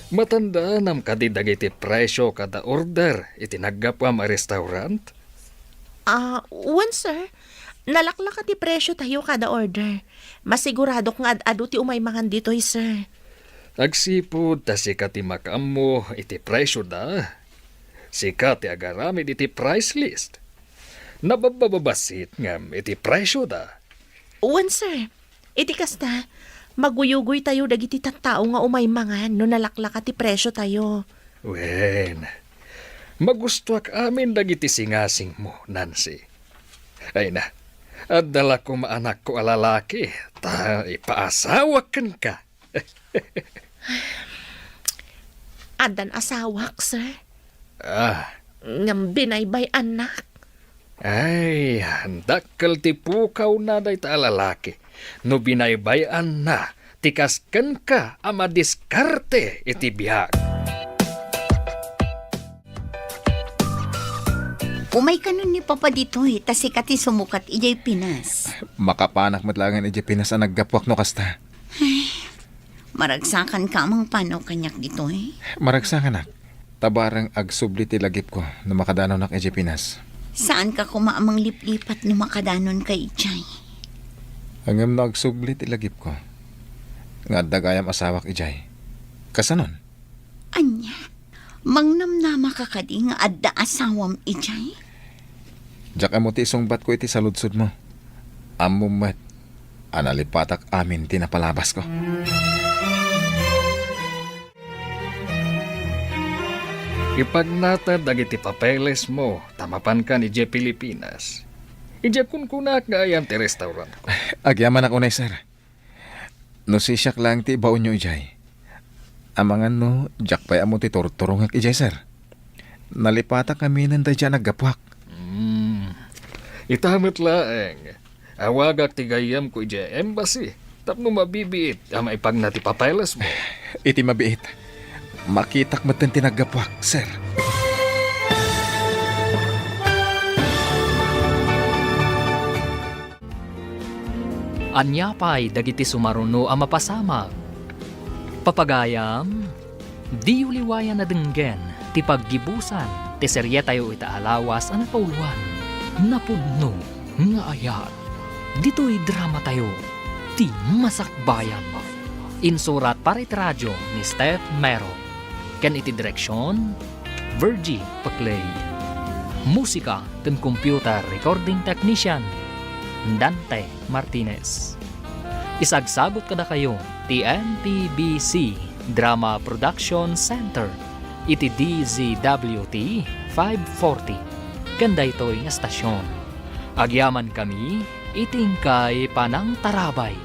matandaanam kadi dagiti presio kada order iti naggapuam a restaurant? Ah, wen, sir. Nalaklaka ti presio tayo kada order. Masiguradok nga ad-adu ti umay mangan ditoy, sir. Agsipud ta sika ti makaammo iti presioda. Sika ti agaramid iti price list. Nababbababassit ngem iti presioda. Wen, sir. Iti kasta, maguyugoy tayo dagiti tattao nga umay mangan no nalaklaka ti presio tayo. Wen, magustuak amin dagiti singasingmo, Nancy. Ay na, adda la koma anakko a lalaki, ta ipaasawak kenka. Addan asawak, sir. Ah. Ngem binaybay-annak. Ay, dakkel ti pukawna dayta a lalaki no binaybay-anna ti kas kenka a madiskarte iti biag. Umay kanon ni Papa ditoy, ta sika ti sumukat idiay Pinas. Makapanak met laengen idiay Pinas a naggapuak no kasta. Ay, maragsakanka a mangpanaw kaniak ditoy? Maragsakanak. Ta bareng agsubli ti lagipko no makadanonnak idiay Pinas. Saanka koma a mangliplipat no makadanonka idiay? Ngem no agsubli ti lagipko nga adda gayam asawak idiay, kasanon? Ania? Mangnamnamaka kadi nga adda asawam idiay? Diak ammo ti isungbatko iti saludsodmo. Ammom met a nalipatak amin ti napalabasko. Ipagnated dagiti papelesmo ta mapankan idiay Pilipinas. Idiay kunkunak nga ayan ti restaurantko. Agyamanak unay, sir. No sisiak laeng ti ibaonyo idiay. Amangan no diak pay ammo ti turturongek idiay, sir. Nalipatak aminen daydiay a naggapuak. Hmm. Ita met laeng. Awagak ti gayyemko idiay embassy tapno mabibiit a maipagna ti papelesmo. Iti mabiit, makitak metten ti naggapuak, sir. Ania pay dagiti sumaruno a mapasamak? Papagayam, Diyo liwayan a denggen ti paggibusan ti serietayo ita a lawas a napauloan, Napudno nga Ayat. Ditoy dramatayo, ti Masakbayan. Insurat para iti radyo ni Steph Mero, ken iti direksion, Virgie Paclay. Musika ken computer recording technician, Dante Martinez. Isagsagut kadakayo ti M P B C Drama Production Center iti D Z W T five forty ken daytoy nga estasion. Agyamankami iti inkay panangtarabay.